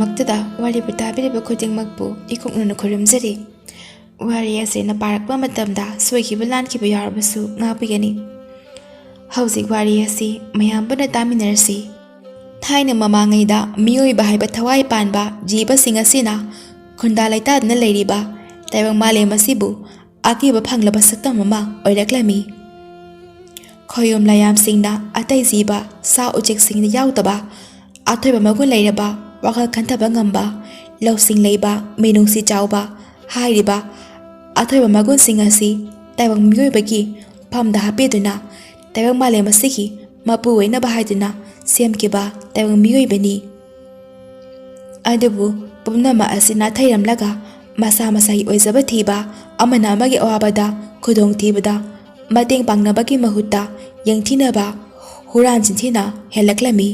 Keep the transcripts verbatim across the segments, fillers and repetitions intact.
ꯃꯛꯇꯗ ꯋꯥꯔꯤꯕꯨ ꯇꯥꯕꯤꯔꯤꯕ ꯈꯨꯗꯤꯡꯃꯛꯄꯨ ꯏꯀꯨꯛꯅꯅ ꯈꯨꯔꯨꯝꯖꯔꯤ꯫ ꯋꯥꯔꯤ ꯑꯁꯤꯅ ꯄꯥꯔꯛꯄ ꯃꯇꯝꯗ ꯁꯣꯏꯈꯤꯕ ꯂꯥꯟꯈꯤꯕ ꯌꯥꯎꯔꯕꯁꯨ ꯉꯥꯛꯄꯤꯒꯅꯤ꯫ ꯍꯧꯖꯤꯛ ꯋꯥꯔꯤ ꯑꯁꯤ ꯃꯌꯥꯝ ꯄꯨꯟꯅ ꯇꯥꯃꯤꯟꯅꯔꯁꯤ꯫ ꯊꯥꯏꯅ ꯃꯃꯥꯡꯉꯩꯗ ꯃꯤꯑꯣꯏꯕ ꯍꯥꯏꯕ ꯊꯋꯥꯏ ꯄꯥꯟꯕ ꯖꯤꯕꯁꯤꯡ ꯑꯁꯤꯅ ꯈꯨꯟꯗꯥ ꯂꯩꯇꯥꯗꯅ ꯂꯩꯔꯤꯕ ꯇꯥꯏꯕꯪ ꯃꯥꯂꯦꯝ ꯑꯁꯤꯕꯨ ꯑꯀꯤꯕ ꯐꯪꯂꯕ ꯁꯛꯇꯝ ꯑꯃ ꯑꯣꯏꯔꯛꯂꯝꯃꯤ꯫ ꯈꯣꯌꯨꯝ ꯂꯥꯌꯥꯝꯁꯤꯡꯅ ꯑꯇꯩ ꯖꯤꯕ, ꯁꯥ ꯎꯆꯦꯛꯁꯤꯡꯗ ꯌꯥꯎꯗꯕ ꯑꯊꯣꯏꯕ ꯃꯒꯨꯟ ꯂꯩꯔꯕ ꯋꯥꯈꯜ ꯈꯟꯊꯕ ꯉꯝꯕ, ꯂꯧꯁꯤꯡ ꯂꯩꯕ, ꯃꯤꯅꯨꯡꯁꯤ ꯆꯥꯎꯕ ꯍꯥꯏꯔꯤꯕ ꯑꯊꯣꯏꯕ ꯃꯒꯨꯟꯁꯤꯡ ꯑꯁꯤ ꯇꯥꯏꯕꯪ ꯃꯤꯑꯣꯏꯕꯒꯤ ꯐꯝꯗ ꯍꯥꯞꯄꯤꯗꯨꯅ ꯇꯥꯏꯕꯪ ꯃꯥꯂꯦꯝ ꯑꯁꯤꯒꯤ ꯃꯄꯨ ꯑꯣꯏꯅꯕ ꯍꯥꯏꯗꯨꯅ ꯁꯦꯝꯈꯤꯕ ꯇꯥꯏꯕꯪ ꯃꯤꯑꯣꯏꯕꯅꯤ꯫ ꯑꯗꯨꯕꯨ ꯄꯨꯝꯅꯃꯛ ꯑꯁꯤ ꯅꯥꯊꯩꯔꯝꯂꯒ ꯃꯁꯥ ꯃꯁꯥꯒꯤ ꯑꯣꯏꯖꯕ ꯊꯤꯕ, ꯑꯃꯅ ꯑꯃꯒꯤ ꯑꯋꯥꯕꯗ ꯈꯨꯗꯣꯡꯊꯤꯕꯗ ꯃꯇꯦꯡ ꯄꯥꯡꯅꯕꯒꯤ ꯃꯍꯨꯠꯇ ꯌꯦꯡꯊꯤꯅꯕ, ꯍꯨꯔꯥꯟ ꯆꯤꯟꯊꯤꯅ ꯍꯦꯜꯂꯛꯂꯝꯃꯤ꯫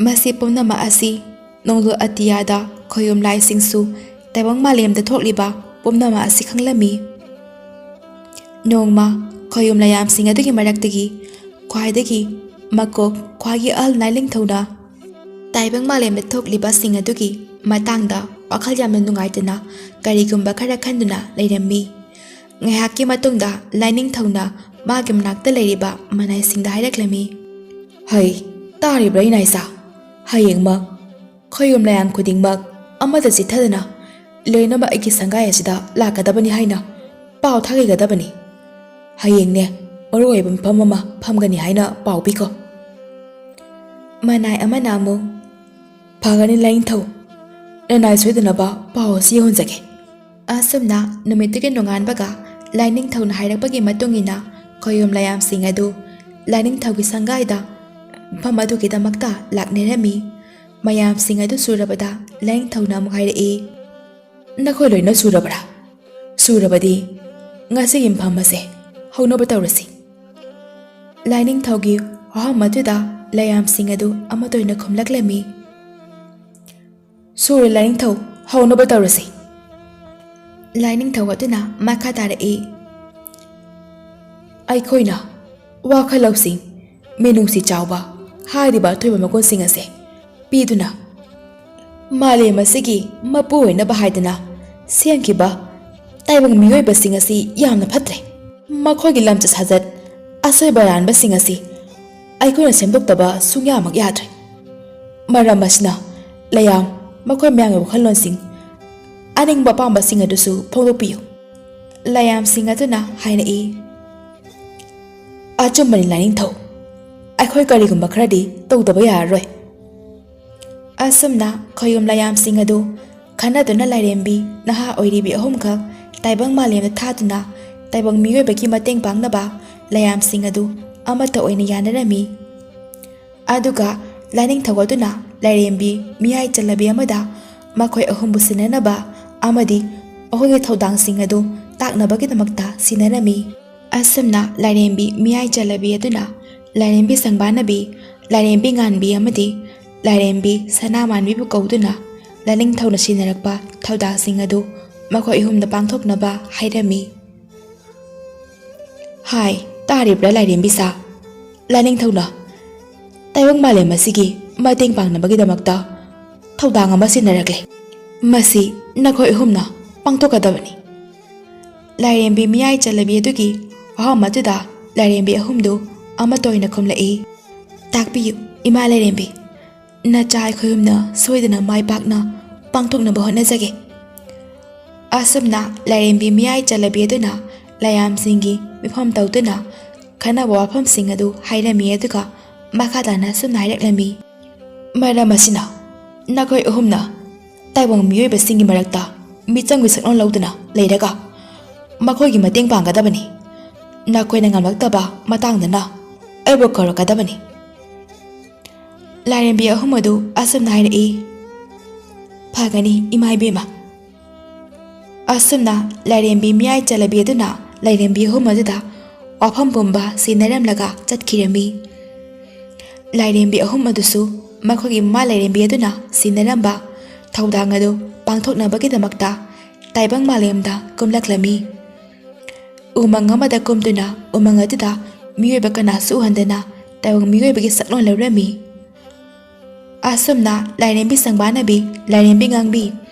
ꯃꯁꯤ ꯄꯨꯝꯅꯃꯛ ꯑꯁꯤ ꯅꯣꯡꯖꯨ ꯑꯇꯤꯌꯥꯗ ꯈꯣꯌꯨꯝ ꯂꯥꯏꯁꯤꯡꯁꯨ ꯇꯥꯏꯕꯪ ꯃꯥꯂꯦꯝꯗ ꯊꯣꯛꯂꯤꯕ ꯄꯨꯝꯅꯃꯛ ꯑꯁꯤ ꯈꯪꯂꯝꯃꯤ꯫ ꯅꯣꯡꯃ ꯈꯣꯌꯨꯝ ꯂꯥꯌꯥꯝꯁꯤꯡ ꯑꯗꯨꯒꯤ ꯃꯔꯛꯇꯒꯤ ꯈ꯭ꯋꯥꯏꯗꯒꯤ ꯃꯀꯣꯛ, ꯈ꯭ꯋꯥꯏꯒꯤ ꯑꯍꯜ ꯂꯥꯏꯅꯤꯡꯊꯧꯅ ꯇꯥꯏꯕꯪ ꯃꯥꯂꯦꯝꯗ ꯊꯣꯛꯂꯤꯕꯁꯤꯡ ꯑꯗꯨꯒꯤ ꯃꯇꯥꯡꯗ ꯋꯥꯈꯜ ꯌꯥꯝꯅ ꯅꯨꯡꯉꯥꯏꯇꯅ ꯀꯔꯤꯒꯨꯝꯕ ꯈꯔ ꯈꯟꯗꯨꯅ ꯂꯩꯔꯝꯃꯤ꯫ ꯉꯥꯏꯍꯥꯛꯀꯤ ꯃꯇꯨꯡꯗ ꯂꯥꯏꯅꯤꯡꯊꯧꯅ ꯃꯥꯒꯤ ꯃꯅꯥꯛꯇ ꯂꯩꯔꯤꯕ ꯃꯅꯥꯏꯁꯤꯡꯗ ꯍꯥꯏꯔꯛꯂꯝꯃꯤ꯫ "ꯍꯩ, ꯇꯥꯔꯤꯕ꯭ꯔꯥ ꯏꯅꯥꯏꯆꯥ? ꯍꯌꯦꯡꯃꯛ ꯈꯣꯌꯨꯝ ꯂꯥꯌꯥꯝ ꯈꯨꯗꯤꯡꯃꯛ ꯑꯃꯠꯇ ꯆꯤꯠꯊꯗꯅ ꯂꯣꯏꯅꯃꯛ ꯑꯩꯒꯤ ꯁꯪꯒꯥꯏ ꯑꯁꯤꯗ ꯂꯥꯛꯀꯗꯕꯅꯤ ꯍꯥꯏꯅ ꯄꯥꯎ ꯊꯥꯈꯤꯒꯗꯕꯅꯤ꯫ ꯍꯌꯦꯡꯅꯦ ꯃꯔꯨ ꯑꯣꯏꯕ ꯃꯐꯝ ꯑꯃ ꯐꯝꯒꯅꯤ ꯍꯥꯏꯅ ꯄꯥꯎ ꯄꯤꯈꯣ꯫" ꯃꯅꯥꯏ ꯑꯃꯅ ꯑꯃꯨꯛ, "ꯐꯒꯅꯤ ꯂꯥꯏꯅꯤꯡꯊꯧ, ꯅꯅꯥꯏ ꯁꯣꯏꯗꯅꯕ ꯄꯥꯎ ꯑꯁꯤ ꯌꯧꯍꯟꯖꯒꯦ꯫" ꯑꯁꯨꯝꯅ ꯅꯨꯃꯤꯠꯇꯨꯒꯤ ꯅꯣꯡꯉꯥꯟꯕꯒ ꯂꯥꯏꯅꯤꯡꯊꯧꯅ ꯍꯥꯏꯔꯛꯄꯒꯤ ꯃꯇꯨꯡ ꯏꯟꯅ ꯈꯣꯌꯨꯝ ꯂꯥꯌꯥꯝꯁꯤꯡ ꯑꯗꯨ ꯂꯥꯏꯅꯤꯡꯊꯧꯒꯤ ꯁꯪꯒꯥꯏꯗ ꯃꯐꯝ ꯑꯗꯨꯒꯤꯗꯃꯛꯇ ꯂꯥꯛꯅꯔꯝꯃꯤ꯫ ꯃꯌꯥꯝꯁꯤꯡ ꯑꯗꯨ ꯁꯨꯔꯕꯗ ꯂꯥꯏꯅꯤꯡꯊꯧꯅ ꯑꯃꯨꯛ ꯍꯥꯏꯔꯛꯏ, "ꯅꯈꯣꯏ ꯂꯣꯏꯅ ꯁꯨꯔꯕ꯭ꯔꯥ? ꯁꯨꯔꯕꯗꯤ ꯉꯁꯤꯒꯤ ꯃꯐꯝ ꯑꯁꯦ ꯍꯧꯅꯕ ꯇꯧꯔꯁꯤ꯫" ꯂꯥꯏꯅꯤꯡꯊꯧꯒꯤ ꯋꯥꯍꯪ ꯑꯗꯨꯗ ꯂꯥꯌꯥꯝꯁꯤꯡ ꯑꯗꯨ ꯑꯃꯠꯇ ꯑꯣꯏꯅ ꯈꯨꯝꯂꯛꯂꯝꯃꯤ꯫ "ꯁꯨꯔꯦ ꯂꯥꯏꯅꯤꯡꯊꯧ, ꯍꯧꯅꯕ ꯇꯧꯔꯁꯤ꯫" ꯂꯥꯏꯅꯤꯡꯊꯧ ꯑꯗꯨꯅ ꯃꯈꯥ ꯇꯥꯔꯛꯏ, "ꯑꯩꯈꯣꯏꯅ ꯋꯥꯈꯜ ꯂꯧꯁꯤꯡ, ꯃꯤꯅꯨꯡꯁꯤ ꯆꯥꯎꯕ ꯍꯥꯏꯔꯤꯕ ꯑꯊꯣꯏꯕ ꯃꯒꯨꯟꯁꯤꯡ ꯑꯁꯦ ꯄꯤꯗꯨꯅ ꯃꯥꯂꯦꯝ ꯑꯁꯤꯒꯤ ꯃꯄꯨ ꯑꯣꯏꯅꯕ ꯍꯥꯏꯗꯅ ꯁꯦꯝꯈꯤꯕ ꯇꯥꯏꯕꯪ ꯃꯤꯑꯣꯏꯕꯁꯤꯡ ꯑꯁꯤ ꯌꯥꯝꯅ ꯐꯠꯇ꯭ꯔꯦ꯫ ꯃꯈꯣꯏꯒꯤ ꯂꯝꯆꯠ ꯁꯥꯖꯠ ꯑꯁꯣꯏꯕ ꯑꯔꯥꯟꯕꯁꯤꯡ ꯑꯁꯤ ꯑꯩꯈꯣꯏꯅ ꯁꯦꯝꯗꯣꯛꯇꯕ ꯁꯨꯡꯌꯥꯃꯛ ꯌꯥꯗ꯭ꯔꯦ꯫ ꯃꯔꯝ ꯑꯁꯤꯅ ꯂꯌꯥꯝ ꯃꯈꯣꯏ ꯃꯌꯥꯝꯒꯤ ꯋꯥꯈꯜꯂꯣꯟꯁꯤꯡ, ꯑꯅꯤꯡꯕ ꯑꯄꯥꯝꯕꯁꯤꯡ ꯑꯗꯨꯁꯨ ꯐꯣꯡꯗꯣꯛꯄꯤꯌꯨ꯫ ꯂꯌꯥꯝꯁꯤꯡ ꯑꯗꯨꯅ ꯍꯥꯏꯔꯛꯏ, "ꯑꯆꯨꯝꯕꯅꯤ ꯂꯥꯏꯅꯤꯡꯊꯧ, ꯑꯩꯈꯣꯏ ꯀꯔꯤꯒꯨꯝꯕ ꯈꯔꯗꯤ ꯇꯧꯗꯕ ꯌꯥꯔꯔꯣꯏ꯫" ꯑꯁꯨꯝꯅ ꯈꯣꯌꯨꯝ ꯂꯌꯥꯝꯁꯤꯡ ꯑꯗꯨ ꯈꯟꯅꯗꯨꯅ ꯂꯥꯏꯔꯦꯝꯕꯤ ꯅꯍꯥ ꯑꯣꯏꯔꯤꯕꯤ ꯑꯍꯨꯝꯈꯛ ꯇꯥꯏꯕꯪ ꯃꯥꯂꯦꯝꯗ ꯊꯥꯗꯨꯅ ꯇꯥꯏꯕꯪ ꯃꯤꯑꯣꯏꯕꯒꯤ ꯃꯇꯦꯡ ꯄꯥꯡꯅꯕ ꯂꯌꯥꯝꯁꯤꯡ ꯑꯗꯨ ꯑꯃꯠꯇ ꯑꯣꯏꯅ ꯌꯥꯅꯔꯝꯃꯤ꯫ ꯑꯗꯨꯒ ꯂꯥꯏꯅꯤꯡꯊꯧ ꯑꯗꯨꯅ ꯂꯥꯏꯔꯦꯝꯕꯤ ꯃꯤꯌꯥꯏ ꯆꯜꯂꯕꯤ ꯑꯃꯗ ꯃꯈꯣꯏ ꯑꯍꯨꯝꯕꯨ ꯁꯤꯟꯅꯅꯕ ꯑꯃꯗꯤ ꯃꯈꯣꯏꯒꯤ ꯊꯧꯗꯥꯡꯁꯤꯡ ꯑꯗꯨ ꯇꯥꯛꯅꯕꯒꯤꯗꯃꯛꯇ ꯁꯤꯟꯅꯔꯝꯃꯤ꯫ ꯑꯁꯨꯝꯅ ꯂꯥꯏꯔꯦꯝꯕꯤ ꯃꯤꯌꯥꯏ ꯆꯜꯂꯕꯤ ꯑꯗꯨꯅ ꯂꯥꯏꯔꯦꯝꯕꯤ ꯁꯪꯕꯥꯅꯕꯤ, ꯂꯥꯏꯔꯦꯝꯕꯤ ꯉꯥꯟꯕꯤ ꯑꯃꯗꯤ ꯂꯥꯏꯔꯦꯝꯕꯤ ꯁꯅꯥꯃꯥꯟꯕꯤꯕꯨ ꯀꯧꯗꯨꯅ ꯂꯥꯏꯅꯤꯡꯊꯧꯅ ꯁꯤꯟꯅꯔꯛꯄ ꯊꯧꯗꯥꯡꯁꯤꯡ ꯑꯗꯨ ꯃꯈꯣꯏ ꯑꯍꯨꯝꯗ ꯄꯥꯡꯊꯣꯛꯅꯕ ꯍꯥꯏꯔꯝꯃꯤ꯫ ꯍꯥꯏ, ꯇꯥꯔꯤꯕ꯭ꯔꯥ ꯂꯥꯏꯔꯦꯝꯕꯤ ꯁꯥ? ꯂꯥꯏꯅꯤꯡꯊꯧꯅ ꯇꯥꯏꯕꯪ ꯃꯥꯂꯦꯝ ꯑꯁꯤꯒꯤ ꯃꯇꯦꯡ ꯄꯥꯡꯅꯕꯒꯤꯗꯃꯛꯇ ꯊꯧꯗꯥꯡ ꯑꯃ ꯁꯤꯟꯅꯔꯛꯂꯦ꯫ ꯃꯁꯤ ꯅꯈꯣꯏ ꯑꯍꯨꯝꯅ ꯄꯥꯡꯊꯣꯛꯀꯗꯕꯅꯤ꯫ ꯂꯥꯏꯔꯦꯝꯕꯤ ꯃꯤꯌꯥꯏ ꯆꯜꯂꯕꯤ ꯑꯗꯨꯒꯤ ꯋꯥꯍꯪ ꯑꯗꯨꯗ ꯂꯥꯏꯔꯦꯝꯕꯤ ꯑꯍꯨꯝꯗꯨ ꯑꯃꯠꯇ ꯑꯣꯏꯅ ꯈꯨꯝꯂꯛꯏ꯫ ꯇꯥꯛꯄꯤꯌꯨ, ꯏꯃꯥ ꯂꯥꯏꯔꯦꯝꯕꯤ꯫ ꯅꯆꯥ ꯑꯩꯈꯣꯏ ꯑꯍꯨꯝꯅ ꯁꯣꯏꯗꯅ ꯃꯥꯏ ꯄꯥꯛꯅ ꯄꯥꯡꯊꯣꯛꯅꯕ ꯍꯣꯠꯅꯖꯒꯦ꯫ ꯑꯁꯨꯝꯅ ꯂꯥꯏꯔꯦꯝꯕꯤ ꯃꯤꯌꯥꯏ ꯆꯜꯂꯕꯤ ꯑꯗꯨꯅ ꯂꯌꯥꯝꯁꯤꯡꯒꯤ ꯃꯤꯐꯝ ꯇꯧꯗꯨꯅ ꯈꯟꯅꯕ ꯋꯥꯐꯝꯁꯤꯡ ꯑꯗꯨ ꯍꯥꯏꯔꯝꯃꯤ, ꯑꯗꯨꯒ ꯃꯈꯥ ꯇꯥꯅ ꯑꯁꯨꯝꯅ ꯍꯥꯏꯔꯛꯂꯝꯃꯤ꯫ ꯃꯔꯝ ꯑꯁꯤꯅ ꯅꯈꯣꯏ ꯑꯍꯨꯝꯅ ꯇꯥꯏꯕꯪ ꯃꯤꯑꯣꯏꯕꯁꯤꯡꯒꯤ ꯃꯔꯛꯇ ꯃꯤꯆꯪꯒꯤ ꯁꯛꯂꯣꯟ ꯂꯧꯗꯨꯅ ꯂꯩꯔꯒ ꯃꯈꯣꯏꯒꯤ ꯃꯇꯦꯡ ꯄꯥꯡꯒꯗꯕꯅꯤ꯫ ꯅꯈꯣꯏꯅ ꯉꯝꯂꯛꯇꯕ ꯃꯇꯥꯡꯗꯅ ꯑꯩꯕꯨ ꯀꯧꯔꯛꯀꯗꯕꯅꯤ꯫ ꯂꯥꯏꯔꯦꯝꯕꯤ ꯑꯍꯨꯝ ꯑꯗꯨ ꯑꯁꯨꯝꯅ ꯍꯥꯏꯔꯛꯏ, "ꯐꯒꯅꯤ, ꯏꯃꯥ ꯏꯕꯦꯝꯃ꯫" ꯑꯁꯨꯝꯅ ꯂꯥꯏꯔꯦꯝꯕꯤ ꯃꯤꯌꯥꯏ ꯆꯜꯂꯕꯤ ꯑꯗꯨꯅ ꯂꯥꯏꯔꯦꯝꯕꯤ ꯑꯍꯨꯝ ꯑꯗꯨꯗ ꯋꯥꯐꯝ ꯄꯨꯝꯕ ꯁꯤꯟꯅꯔꯝꯂꯒ ꯆꯠꯈꯤꯔꯝꯃꯤ꯫ ꯂꯥꯏꯔꯦꯝꯕꯤ ꯑꯍꯨꯝ ꯑꯗꯨꯁꯨ ꯃꯈꯣꯏꯒꯤ ꯃꯃꯥ ꯂꯥꯏꯔꯦꯝꯕꯤ ꯑꯗꯨꯅ ꯁꯤꯟꯅꯔꯝꯕ ꯊꯧꯗꯥꯡ ꯑꯗꯨ ꯄꯥꯡꯊꯣꯛꯅꯕꯒꯤꯗꯃꯛꯇ ꯇꯥꯏꯕꯪ ꯃꯥꯂꯦꯝꯗ ꯀꯨꯝꯂꯛꯂꯝꯃꯤ꯫ ꯎꯃꯪ ꯑꯃꯗ ꯀꯨꯝꯗꯨꯅ ꯎꯃꯪ ꯑꯗꯨꯗ ꯃꯤꯑꯣꯏꯕ ꯀꯅꯥꯁꯨ ꯎꯍꯟꯗꯅ ꯇꯥꯏꯕꯪ ꯃꯤꯑꯣꯏꯕꯒꯤ ꯁꯛꯂꯣꯟ ꯂꯧꯔꯝꯃꯤ꯫ ꯑꯁꯨꯝꯅ ꯂꯥꯏꯔꯦꯝꯕꯤ ꯁꯪꯕꯥꯅꯕꯤ, ꯂꯥꯏꯔꯦꯝꯕꯤ ꯉꯥꯡꯕꯤ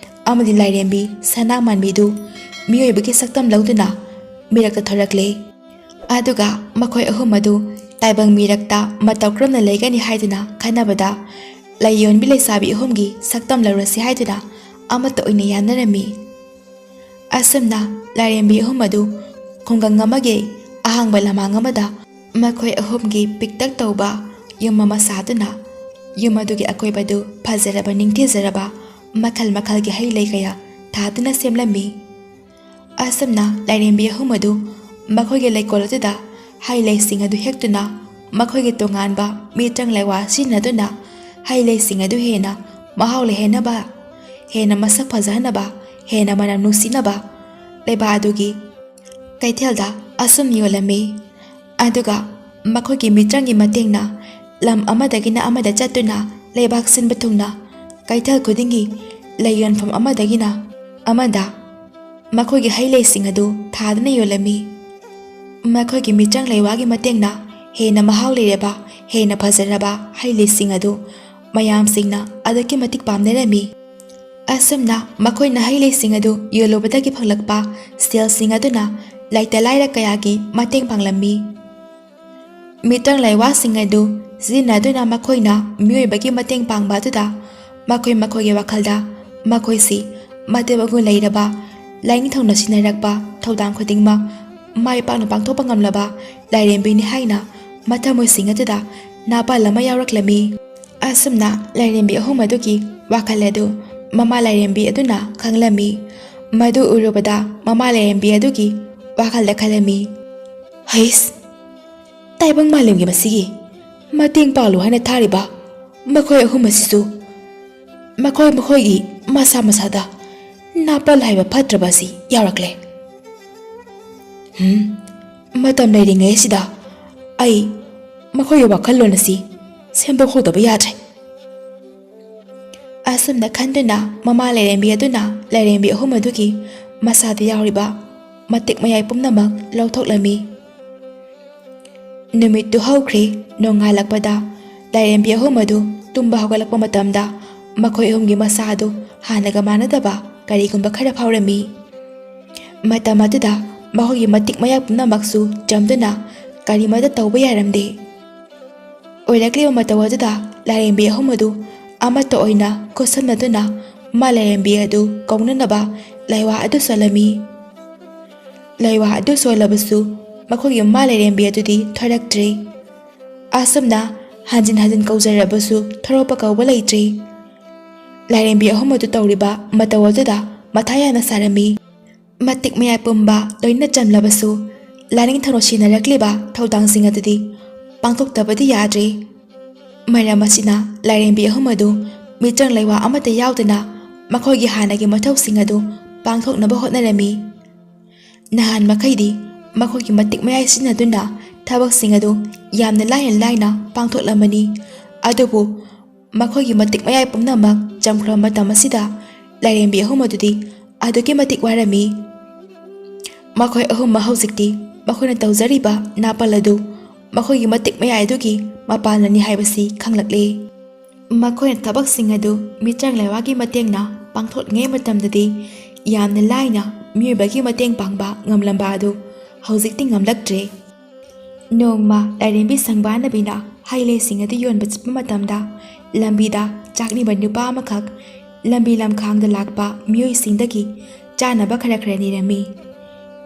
ꯑꯃꯗꯤ ꯂꯥꯏꯔꯦꯝꯕꯤ ꯁꯅꯥ ꯃꯥꯟꯕꯤꯗꯨ ꯃꯤꯑꯣꯏꯕꯒꯤ ꯁꯛꯇꯝ ꯂꯧꯗꯨꯅ ꯃꯤꯔꯛꯇ ꯊꯣꯔꯛꯂꯦ꯫ ꯑꯗꯨꯒ ꯃꯈꯣꯏ ꯑꯍꯨꯝ ꯑꯗꯨ ꯇꯥꯏꯕꯪ ꯃꯤꯔꯛꯇ ꯃꯇꯧ ꯀꯔꯝꯅ ꯂꯩꯒꯅꯤ ꯍꯥꯏꯗꯨꯅ ꯈꯟꯅꯕꯗ, ꯂꯥꯏꯌꯣꯟꯕꯤ ꯂꯩꯁꯥꯕꯤ ꯑꯍꯨꯝꯒꯤ ꯁꯛꯇꯝ ꯂꯧꯔꯁꯤ ꯍꯥꯏꯗꯨꯅ ꯑꯃꯠꯇ ꯑꯣꯏꯅ ꯌꯥꯅꯔꯝꯃꯤ꯫ ꯑꯁꯨꯝꯅ ꯂꯥꯏꯔꯦꯝꯕꯤ ꯑꯍꯨꯝ ꯑꯗꯨ ꯈꯨꯡꯒꯪ ꯑꯃꯒꯤ ꯑꯍꯥꯡꯕ ꯂꯝꯍꯥꯡ ꯑꯃꯗ ꯃꯈꯣꯏ ꯑꯍꯨꯝꯒꯤ ꯄꯤꯛꯇꯛ ꯇꯧꯕ ꯌꯨꯝ ꯑꯃ ꯁꯥꯗꯨꯅ, ꯌꯨꯝ ꯑꯗꯨꯒꯤ ꯑꯀꯣꯏꯕꯗꯨ ꯐꯖꯔꯕ, ꯅꯤꯡꯊꯤꯖꯔꯕ ꯃꯈꯜ ꯃꯈꯜꯒꯤ ꯍꯩ ꯂꯩ ꯀꯌꯥ ꯊꯥꯗꯨꯅ ꯁꯦꯝꯂꯝꯃꯤ꯫ ꯑꯁꯨꯝꯅ ꯂꯥꯏꯔꯦꯝꯕꯤ ꯑꯍꯨꯝ ꯑꯗꯨ ꯃꯈꯣꯏꯒꯤ ꯂꯩꯀꯣꯜ ꯑꯗꯨꯗ ꯍꯩ ꯂꯩꯁꯤꯡ ꯑꯗꯨ ꯍꯦꯛꯇꯨꯅ, ꯃꯈꯣꯏꯒꯤ ꯇꯣꯉꯥꯟꯕ ꯃꯤꯇ꯭ꯔꯪ ꯂꯩꯋꯥ ꯁꯤꯖꯤꯟꯅꯗꯨꯅ ꯍꯩ ꯂꯩꯁꯤꯡ ꯑꯗꯨ ꯍꯦꯟꯅ ꯃꯍꯥꯎ ꯂꯩꯍꯟꯅꯕ, ꯍꯦꯟꯅ ꯃꯁꯛ ꯐꯖꯍꯟꯅꯕ, ꯍꯦꯟꯅ ꯃꯅꯝ ꯅꯨꯡꯁꯤꯅꯕ ꯂꯩꯕꯥꯛ ꯑꯗꯨꯒꯤ ꯀꯩꯊꯦꯜꯗ ꯑꯁꯨꯝ ꯌꯣꯜꯂꯝꯃꯤ꯫ ꯑꯗꯨꯒ ꯃꯈꯣꯏꯒꯤ ꯃꯤꯇ꯭ꯔꯪꯒꯤ ꯃꯇꯦꯡꯅ ꯂꯝ ꯑꯃꯗꯒꯤꯅ ꯑꯃꯗ ꯆꯠꯇꯨꯅ ꯂꯩꯕꯥꯛ ꯁꯤꯟꯕ ꯊꯨꯡꯅ ꯀꯩꯊꯦꯜ ꯈꯨꯗꯤꯡꯒꯤ ꯂꯩ ꯌꯣꯟꯐꯝ ꯑꯃꯗꯒꯤꯅ ꯑꯃꯗ ꯃꯈꯣꯏꯒꯤ ꯍꯩ ꯂꯩꯁꯤꯡ ꯑꯗꯨ ꯊꯥꯗꯨꯅ ꯌꯣꯜꯂꯝꯃꯤ꯫ ꯃꯈꯣꯏꯒꯤ ꯃꯤꯇ꯭ꯔꯪ ꯂꯩꯋꯥꯒꯤ ꯃꯇꯦꯡꯅ ꯍꯦꯟꯅ ꯃꯍꯥꯎ ꯂꯩꯔꯕ, ꯍꯦꯟꯅ ꯐꯖꯔꯕ ꯍꯩ ꯂꯩꯁꯤꯡ ꯑꯗꯨ ꯃꯌꯥꯝꯁꯤꯡꯅ ꯑꯗꯨꯛꯀꯤ ꯃꯇꯤꯛ ꯄꯥꯝꯅꯔꯝꯃꯤ꯫ ꯑꯁꯨꯝꯅ ꯃꯈꯣꯏꯅ ꯍꯩ ꯂꯩꯁꯤꯡ ꯑꯗꯨ ꯌꯣꯜꯂꯨꯕꯗꯒꯤ ꯐꯪꯂꯛꯄ ꯁꯦꯜꯁꯤꯡ ꯑꯗꯨꯅ ꯂꯩꯇ ꯂꯥꯏꯔ ꯀꯌꯥꯒꯤ ꯃꯇꯦꯡ ꯄꯥꯡꯂꯝꯃꯤ꯫ ꯃꯤꯇ꯭ꯔꯪ ꯂꯩꯋꯥꯁꯤꯡ ꯑꯗꯨ ꯁꯤꯖꯤꯟꯅꯗꯨꯅ ꯃꯈꯣꯏꯅ ꯃꯤꯑꯣꯏꯕꯒꯤ ꯃꯇꯦꯡ ꯄꯥꯡꯕ ꯑꯗꯨꯗ ꯃꯈꯣꯏ ꯃꯈꯣꯏꯒꯤ ꯋꯥꯈꯜꯗ ꯃꯈꯣꯏꯁꯤ ꯃꯇꯤꯛ ꯃꯒꯨꯟ ꯂꯩꯔꯕ, ꯂꯥꯏꯅꯤꯡꯊꯧꯅ ꯁꯤꯟꯅꯔꯛꯄ ꯊꯧꯗꯥꯡ ꯈꯨꯗꯤꯡꯃꯛ ꯃꯥꯏ ꯄꯥꯛꯅ ꯄꯥꯡꯊꯣꯛꯄ ꯉꯝꯂꯕ ꯂꯥꯏꯔꯦꯝꯕꯤꯅꯤ ꯍꯥꯏꯅ ꯃꯊꯃꯣꯏꯁꯤꯡ ꯑꯗꯨꯗ ꯅꯥꯄꯜ ꯑꯃ ꯌꯥꯎꯔꯛꯂꯝꯃꯤ꯫ ꯑꯁꯨꯝꯅ ꯂꯥꯏꯔꯦꯝꯕꯤ ꯑꯍꯨꯝ ꯑꯗꯨꯒꯤ ꯋꯥꯈꯜ ꯑꯗꯨ ꯃꯃꯥ ꯂꯥꯏꯔꯦꯝꯕꯤ ꯑꯗꯨꯅ ꯈꯪꯂꯝꯃꯤ꯫ ꯃꯗꯨ ꯎꯔꯨꯕꯗ ꯃꯃꯥ ꯂꯥꯏꯔꯦꯝꯕꯤ ꯑꯗꯨꯒꯤ ꯋꯥꯈꯜꯗ ꯈꯜꯂꯝꯃꯤ, "ꯍꯩꯁ, ꯇꯥꯏꯕꯪ ꯃꯥꯂꯦꯝꯒꯤ ꯃꯁꯤꯒꯤ ꯃꯇꯦꯡ ꯄꯥꯡꯂꯨ ꯍꯥꯏꯅ ꯊꯥꯔꯤꯕ ꯃꯈꯣꯏ ꯑꯍꯨꯝ ꯑꯁꯤꯁꯨ ꯃꯈꯣꯏ ꯃꯈꯣꯏꯒꯤ ꯃꯁꯥ ꯃꯁꯥꯗ ꯅꯥꯄꯜ ꯍꯥꯏꯕ ꯐꯠꯇ꯭ꯔꯕ ꯑꯁꯤ ꯌꯥꯎꯔꯛꯂꯦ꯫ ꯍꯝ, ꯃꯇꯝ ꯂꯩꯔꯤꯉꯩ ꯑꯁꯤꯗ ꯑꯩ ꯃꯈꯣꯏꯒꯤ ꯋꯥꯈꯜꯂꯣꯟ ꯑꯁꯤ ꯁꯦꯝꯗꯣꯛꯍꯧꯗꯕ ꯌꯥꯗ꯭ꯔꯦ"꯫ ꯑꯁꯨꯝꯅ ꯈꯟꯗꯨꯅ ꯃꯃꯥ ꯂꯥꯏꯔꯦꯝꯕꯤ ꯑꯗꯨꯅ ꯂꯥꯏꯔꯦꯝꯕꯤ ꯑꯍꯨꯝ ꯑꯗꯨꯒꯤ ꯃꯁꯥꯗ ꯌꯥꯎꯔꯤꯕ ꯃꯇꯤꯛ ꯃꯌꯥꯏ ꯄꯨꯝꯅꯃꯛ ꯂꯧꯊꯣꯛꯂꯝꯃꯤ꯫ ꯅꯨꯃꯤꯠꯇꯨ ꯍꯧꯈ꯭ꯔꯦ꯫ ꯅꯣꯡꯉꯥꯜꯂꯛꯄꯗ ꯂꯥꯏꯔꯦꯝꯕꯤ ꯑꯍꯨꯝ ꯑꯗꯨ ꯇꯨꯝꯕ ꯍꯧꯒꯠꯂꯛꯄ ꯃꯇꯝꯗ ꯃꯈꯣꯏ ꯑꯍꯨꯝꯒꯤ ꯃꯁꯥ ꯑꯗꯨ ꯍꯥꯟꯅꯒ ꯃꯥꯟꯅꯗꯕ ꯀꯔꯤꯒꯨꯝꯕ ꯈꯔ ꯐꯥꯎꯔꯝꯃꯤ꯫ ꯃꯇꯝ ꯑꯗꯨꯗ ꯃꯈꯣꯏꯒꯤ ꯃꯇꯤꯛ ꯃꯌꯥꯏ ꯄꯨꯝꯅꯃꯛꯁꯨ ꯆꯝꯗꯨꯅ ꯀꯔꯤꯃꯠꯇ ꯇꯧꯕ ꯌꯥꯔꯝꯗꯦ꯫ ꯑꯣꯏꯔꯛꯂꯤꯕ ꯃꯇꯧ ꯑꯗꯨꯗ ꯂꯥꯏꯔꯦꯝꯕꯤ ꯑꯍꯨꯝ ꯑꯗꯨ ꯑꯃꯠꯇ ꯑꯣꯏꯅ ꯈꯨꯠꯁꯝꯅꯗꯨꯅ ꯃꯥ ꯂꯥꯏꯔꯦꯝꯕꯤ ꯑꯗꯨ ꯀꯧꯅꯅꯕ ꯂꯥꯏꯋꯥ ꯑꯗꯨ ꯁꯣꯜꯂꯝꯃꯤ꯫ ꯂꯥꯏꯋꯥ ꯑꯗꯨ ꯁꯣꯜꯂꯕꯁꯨ ꯃꯈꯣꯏꯒꯤ ꯃꯥ ꯂꯥꯏꯔꯦꯝꯕꯤ ꯑꯗꯨꯗꯤ ꯊꯣꯔꯛꯇ꯭ꯔꯦ꯫ ꯑꯁꯨꯝꯅ ꯍꯟꯖꯤꯟ ꯍꯟꯖꯤꯟ ꯀꯧꯖꯔꯕꯁꯨ ꯊꯣꯔꯛꯄ ꯀꯧꯕ ꯂꯩꯇ꯭ꯔꯦ꯫ ꯂꯥꯏꯔꯦꯝꯕꯤ ꯑꯍꯨꯝ ꯑꯗꯨ ꯇꯧꯔꯤꯕ ꯃꯇꯧ ꯑꯗꯨꯗ ꯃꯊꯥ ꯌꯥꯝꯅ ꯁꯥꯔꯝꯃꯤ꯫ ꯃꯇꯤꯛ ꯃꯌꯥꯏ ꯄꯨꯝꯕ ꯂꯣꯏꯅ ꯆꯝꯂꯕꯁꯨ ꯂꯥꯏꯅꯤꯡ ꯊꯧꯅꯣ ꯁꯤꯟꯅꯔꯛꯂꯤꯕ ꯊꯧꯗꯥꯡꯁꯤꯡ ꯑꯗꯨꯗꯤ ꯄꯥꯡꯊꯣꯛꯇꯕꯗꯤ ꯌꯥꯗ꯭ꯔꯦ꯫ ꯃꯔꯝ ꯑꯁꯤꯅ ꯂꯥꯏꯔꯦꯝꯕꯤ ꯑꯍꯨꯝ ꯑꯗꯨ ꯃꯤꯆꯪ ꯂꯩꯋꯥ ꯑꯃꯠꯇ ꯌꯥꯎꯗꯅ ꯃꯈꯣꯏꯒꯤ ꯍꯥꯟꯅꯒꯤ ꯃꯊꯧꯁꯤꯡ ꯑꯗꯨ ꯄꯥꯡꯊꯣꯛꯅꯕ ꯍꯣꯠꯅꯔꯝꯃꯤ꯫ ꯅꯍꯥꯟ ꯃꯈꯩꯗꯤ ꯃꯈꯣꯏꯒꯤ ꯃꯇꯤꯛ ꯃꯌꯥꯏ ꯁꯤꯖꯤꯟꯅꯗꯨꯅ ꯊꯕꯛꯁꯤꯡ ꯑꯗꯨ ꯌꯥꯝꯅ ꯂꯥꯏꯅ ꯂꯥꯏꯅ ꯄꯥꯡꯊꯣꯛꯂꯝꯃꯅꯤ꯫ ꯑꯗꯨꯕꯨ ꯃꯈꯣꯏꯒꯤ ꯃꯇꯤꯛ ꯃꯌꯥꯏ ꯄꯨꯝꯅꯃꯛ ꯆꯝꯈ꯭ꯔꯕ ꯃꯇꯝ ꯑꯁꯤꯗ ꯂꯥꯏꯔꯦꯝꯕꯤ ꯑꯍꯨꯝ ꯑꯗꯨꯗꯤ ꯑꯗꯨꯛꯀꯤ ꯃꯇꯤꯛ ꯋꯥꯔꯝꯃꯤ꯫ ꯃꯈꯣꯏ ꯑꯍꯨꯝꯃꯛ ꯍꯧꯖꯤꯛꯇꯤ ꯃꯈꯣꯏꯅ ꯇꯧꯖꯔꯤꯕ ꯅꯥꯄꯜ ꯑꯗꯨ ꯃꯈꯣꯏꯒꯤ ꯃꯇꯤꯛ ꯃꯌꯥꯏ ꯑꯗꯨꯒꯤ ꯃꯄꯥꯟꯅꯅꯤ ꯍꯥꯏꯕꯁꯤ ꯈꯪꯂꯛꯂꯦ꯫ ꯃꯈꯣꯏꯅ ꯊꯕꯛꯁꯤꯡ ꯑꯗꯨ ꯃꯤꯆꯪ ꯂꯩꯋꯥꯒꯤ ꯃꯇꯦꯡꯅ ꯄꯥꯡꯊꯣꯛꯂꯤꯉꯩ ꯃꯇꯝꯗꯗꯤ ꯌꯥꯝꯅ ꯂꯥꯏꯅ ꯃꯤꯑꯣꯏꯕꯒꯤ ꯃꯇꯦꯡ ꯄꯥꯡꯕ ꯉꯝꯂꯝꯕ ꯑꯗꯨ ꯍꯧꯖꯤꯛꯇꯤ ꯉꯝꯂꯛꯇ꯭ꯔꯦ꯫ ꯅꯣꯡꯃ ꯂꯥꯏꯔꯦꯝꯕꯤ ꯁꯪꯕꯥꯅꯕꯤꯅ ꯍꯩ ꯂꯩꯁꯤꯡ ꯑꯗꯨ ꯌꯣꯟꯕ ꯆꯠꯄ ꯃꯇꯝꯗ ꯂꯝꯕꯤꯗ ꯆꯥꯛꯅꯤꯕ ꯅꯨꯄꯥ ꯑꯃꯈꯛ ꯂꯝꯕꯤ ꯂꯝꯈꯥꯡꯗ ꯂꯥꯛꯄ ꯃꯤꯑꯣꯏꯁꯤꯡꯗꯒꯤ ꯆꯥꯅꯕ ꯈꯔ ꯈꯔ ꯅꯤꯔꯝꯃꯤ꯫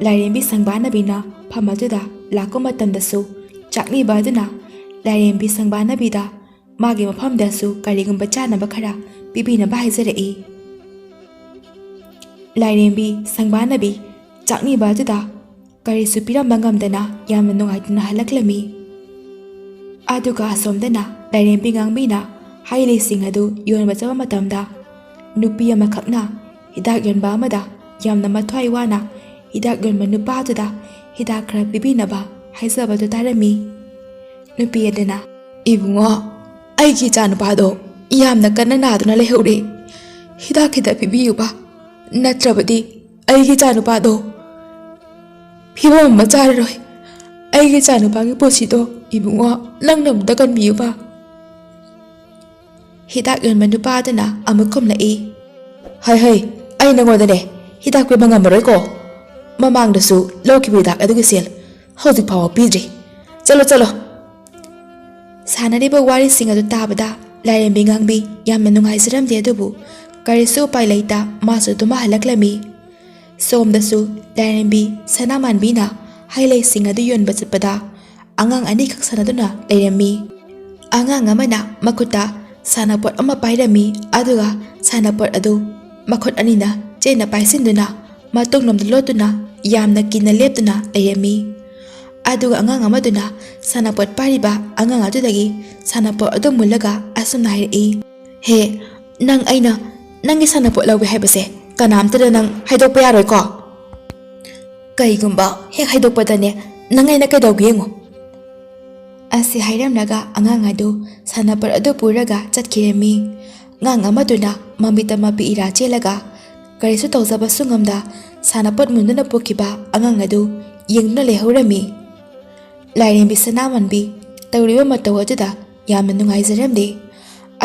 ꯂꯥꯏꯔꯦꯝꯕꯤ ꯁꯪꯕꯥꯅꯕꯤꯅ ꯐꯝ ꯑꯗꯨꯗ ꯂꯥꯛꯄ ꯃꯇꯝꯗꯁꯨ ꯆꯥꯛꯅꯤꯕ ꯑꯗꯨꯅ ꯂꯥꯏꯔꯦꯝꯕꯤ ꯁꯪꯕꯥꯅꯕꯤꯗ ꯃꯥꯒꯤ ꯃꯐꯝꯗꯁꯨ ꯀꯔꯤꯒꯨꯝꯕ ꯆꯥꯅꯕ ꯈꯔ ꯄꯤꯕꯤꯅꯕ ꯍꯥꯏꯖꯔꯛꯏ꯫ ꯂꯥꯏꯔꯦꯝꯕꯤ ꯁꯪꯕꯥꯅꯕꯤ ꯆꯥꯛꯅꯤꯕ ꯑꯗꯨꯗ ꯀꯔꯤꯁꯨ ꯄꯤꯔꯝꯕ ꯉꯝꯗꯅ ꯌꯥꯝꯅ ꯅꯨꯡꯉꯥꯏꯇꯅ ꯍꯜꯂꯛꯂꯝꯃꯤ꯫ ꯑꯗꯨꯒ ꯑꯁꯣꯝꯗꯅ ꯂꯥꯏꯔꯦꯝꯕꯤ ꯉꯥꯡꯕꯤꯅ ꯍꯩ ꯂꯩꯁꯤꯡ ꯑꯗꯨ ꯌꯣꯟꯕ ꯆꯠꯄ ꯃꯇꯝꯗ ꯅꯨꯄꯤ ꯑꯃꯈꯛꯅ ꯍꯤꯗꯥꯛ ꯌꯣꯟꯕ ꯑꯃꯗ ꯌꯥꯝꯅ ꯃꯊ꯭ꯋꯥꯏ ꯋꯥꯅ ꯍꯤꯗꯥꯛ ꯌꯣꯟꯕ ꯅꯨꯄꯥꯗꯨꯗ ꯍꯤꯗꯥꯛ ꯈꯔ ꯄꯤꯕꯤꯅꯕ ꯍꯥꯏꯖꯕꯗꯨ ꯇꯥꯔꯝꯃꯤ꯫ ꯅꯨꯄꯤ ꯑꯗꯨꯅ, "ꯏꯕꯨꯡꯉꯣ, ꯑꯩꯒꯤ ꯏꯆꯥꯅꯨꯄꯥꯗꯣ ꯌꯥꯝꯅ ꯀꯟꯅ ꯅꯥꯗꯨꯅ ꯂꯩꯍꯧꯔꯦ꯫ ꯍꯤꯗꯥꯛ ꯈꯤꯇ ꯄꯤꯕꯤꯌꯨꯕ, ꯅꯠꯇ꯭ꯔꯕꯗꯤ ꯑꯩꯒꯤ ꯏꯆꯥꯅꯨꯄꯥꯗꯣ ꯐꯤꯕꯝ ꯑꯃ ꯆꯥꯔꯔꯣꯏ꯫ ꯑꯩꯒꯤ ꯏꯆꯥꯅꯨꯄꯥꯒꯤ ꯄꯨꯟꯁꯤꯗꯣ ꯏꯕꯨꯡꯉꯣ, ꯅꯪꯅ ꯑꯃꯨꯛꯇ ꯀꯟꯕꯤꯌꯨꯕ"꯫ ꯍꯤꯗꯥꯛ ꯌꯣꯟꯕ ꯅꯨꯄꯥ ꯑꯗꯨꯅ ꯑꯃꯨꯛ ꯈꯨꯝꯂꯛꯏ, "ꯍꯩ ꯍꯩ, ꯑꯩ ꯅꯉꯣꯟꯗꯅꯦ ꯍꯤꯗꯥꯛ ꯄꯤꯕ ꯉꯝꯃꯔꯣꯏꯀꯣ꯫ ꯃꯃꯥꯡꯗꯁꯨ ꯂꯧꯈꯤꯕ ꯍꯤꯗꯥꯛ ꯑꯗꯨꯒꯤ ꯁꯦꯜ ꯍꯧꯖꯤꯛ ꯐꯥꯎꯕ ꯄꯤꯗ꯭ꯔꯤ꯫ ꯆꯠꯂꯣ ꯆꯠꯂꯣ!" ꯁꯥꯟꯅꯔꯤꯕ ꯋꯥꯔꯤꯁꯤꯡ ꯑꯗꯨ ꯇꯥꯕꯗ ꯂꯥꯏꯔꯦꯝꯕꯤ ꯉꯥꯡꯕꯤ ꯌꯥꯝꯅ ꯅꯨꯡꯉꯥꯏꯖꯔꯝꯗꯦ, ꯑꯗꯨꯕꯨ ꯀꯔꯤꯁꯨ ꯎꯄꯥꯏ ꯂꯩꯇ ꯃꯥꯁꯨ ꯑꯗꯨꯃꯛ ꯍꯜꯂꯛꯂꯝꯃꯤ꯫ ꯁꯣꯝꯗꯁꯨ ꯂꯥꯏꯔꯦꯝꯕꯤ ꯁꯅꯥꯃꯥꯟꯕꯤꯅ ꯍꯩ ꯂꯩꯁꯤꯡ ꯑꯗꯨ ꯌꯣꯟꯕ ꯆꯠꯄꯗ ꯑꯉꯥꯡ ꯑꯅꯤꯈꯛ ꯁꯥꯟꯅꯗꯨꯅ ꯂꯩꯔꯝꯃꯤ꯫ ꯑꯉꯥꯡ ꯑꯃꯅ ꯃꯈꯨꯠꯇ ꯁꯥꯟꯅꯄꯣꯠ ꯑꯃ ꯄꯥꯏꯔꯝꯃꯤ, ꯑꯗꯨꯒ ꯁꯥꯟꯅꯄꯣꯠ ꯑꯗꯨ ꯃꯈꯨꯠ ꯑꯅꯤꯅ ꯆꯦꯠꯅ ꯄꯥꯏꯁꯤꯟꯗꯨꯅ ꯃꯇꯨꯡꯂꯣꯝꯗ ꯂꯣꯠꯇꯨꯅ ꯌꯥꯝꯅ ꯀꯤꯅ ꯂꯦꯞꯇꯨꯅ ꯂꯩꯔꯝꯃꯤ꯫ ꯑꯗꯨꯒ ꯑꯉꯥꯡ ꯑꯃꯗꯨꯅ ꯁꯥꯟꯅꯄꯣꯠ ꯄꯥꯏꯔꯤꯕ ꯑꯉꯥꯡ ꯑꯗꯨꯗꯒꯤ ꯁꯥꯟꯅꯄꯣꯠ ꯑꯗꯨ ꯃꯨꯜꯂꯒ ꯑꯁꯨꯝꯅ ꯍꯥꯏꯔꯛꯏ, "ꯍꯦ, ꯅꯪ ꯑꯩꯅ ꯅꯪꯒꯤ ꯁꯥꯟꯅꯄꯣꯠ ꯂꯧꯒꯦ ꯍꯥꯏꯕꯁꯦ ꯀꯅꯥꯝꯇꯗ ꯅꯪ ꯍꯥꯏꯗꯣꯛꯄ ꯌꯥꯔꯣꯏꯀꯣ? ꯀꯩꯒꯨꯝꯕ ꯍꯦꯛ ꯍꯥꯏꯗꯣꯛꯄꯗꯅꯦ, ꯅꯪ ꯑꯩꯅ ꯀꯩꯗꯧꯒꯦ ꯌꯦꯡꯉꯨ!" ꯑꯁꯤ ꯍꯥꯏꯔꯝꯂꯒ ꯑꯉꯥꯡ ꯑꯗꯨ ꯁꯥꯟꯅꯄꯣꯠ ꯑꯗꯨ ꯄꯨꯔꯒ ꯆꯠꯈꯤꯔꯝꯃꯤ꯫ ꯑꯉꯥꯡ ꯑꯃꯗꯨꯅ ꯃꯃꯤꯠꯇ ꯃꯄꯤ ꯏꯔꯥ ꯆꯦꯜꯂꯒ ꯀꯔꯤꯁꯨ ꯇꯧꯖꯕꯁꯨ ꯉꯝꯗ ꯁꯥꯟꯅꯄꯣꯠ ꯃꯨꯟꯗꯨꯅ ꯄꯨꯈꯤꯕ ꯑꯉꯥꯡ ꯑꯗꯨ ꯌꯦꯡꯗꯨꯅ ꯂꯩꯍꯧꯔꯝꯃꯤ꯫ ꯂꯥꯏꯔꯦꯝꯕꯤ ꯁꯅꯥꯃꯟꯕꯤ ꯇꯧꯔꯤꯕ ꯃꯇꯧ ꯑꯗꯨꯗ ꯌꯥꯝꯅ ꯅꯨꯡꯉꯥꯏꯖꯔꯝꯗꯦ꯫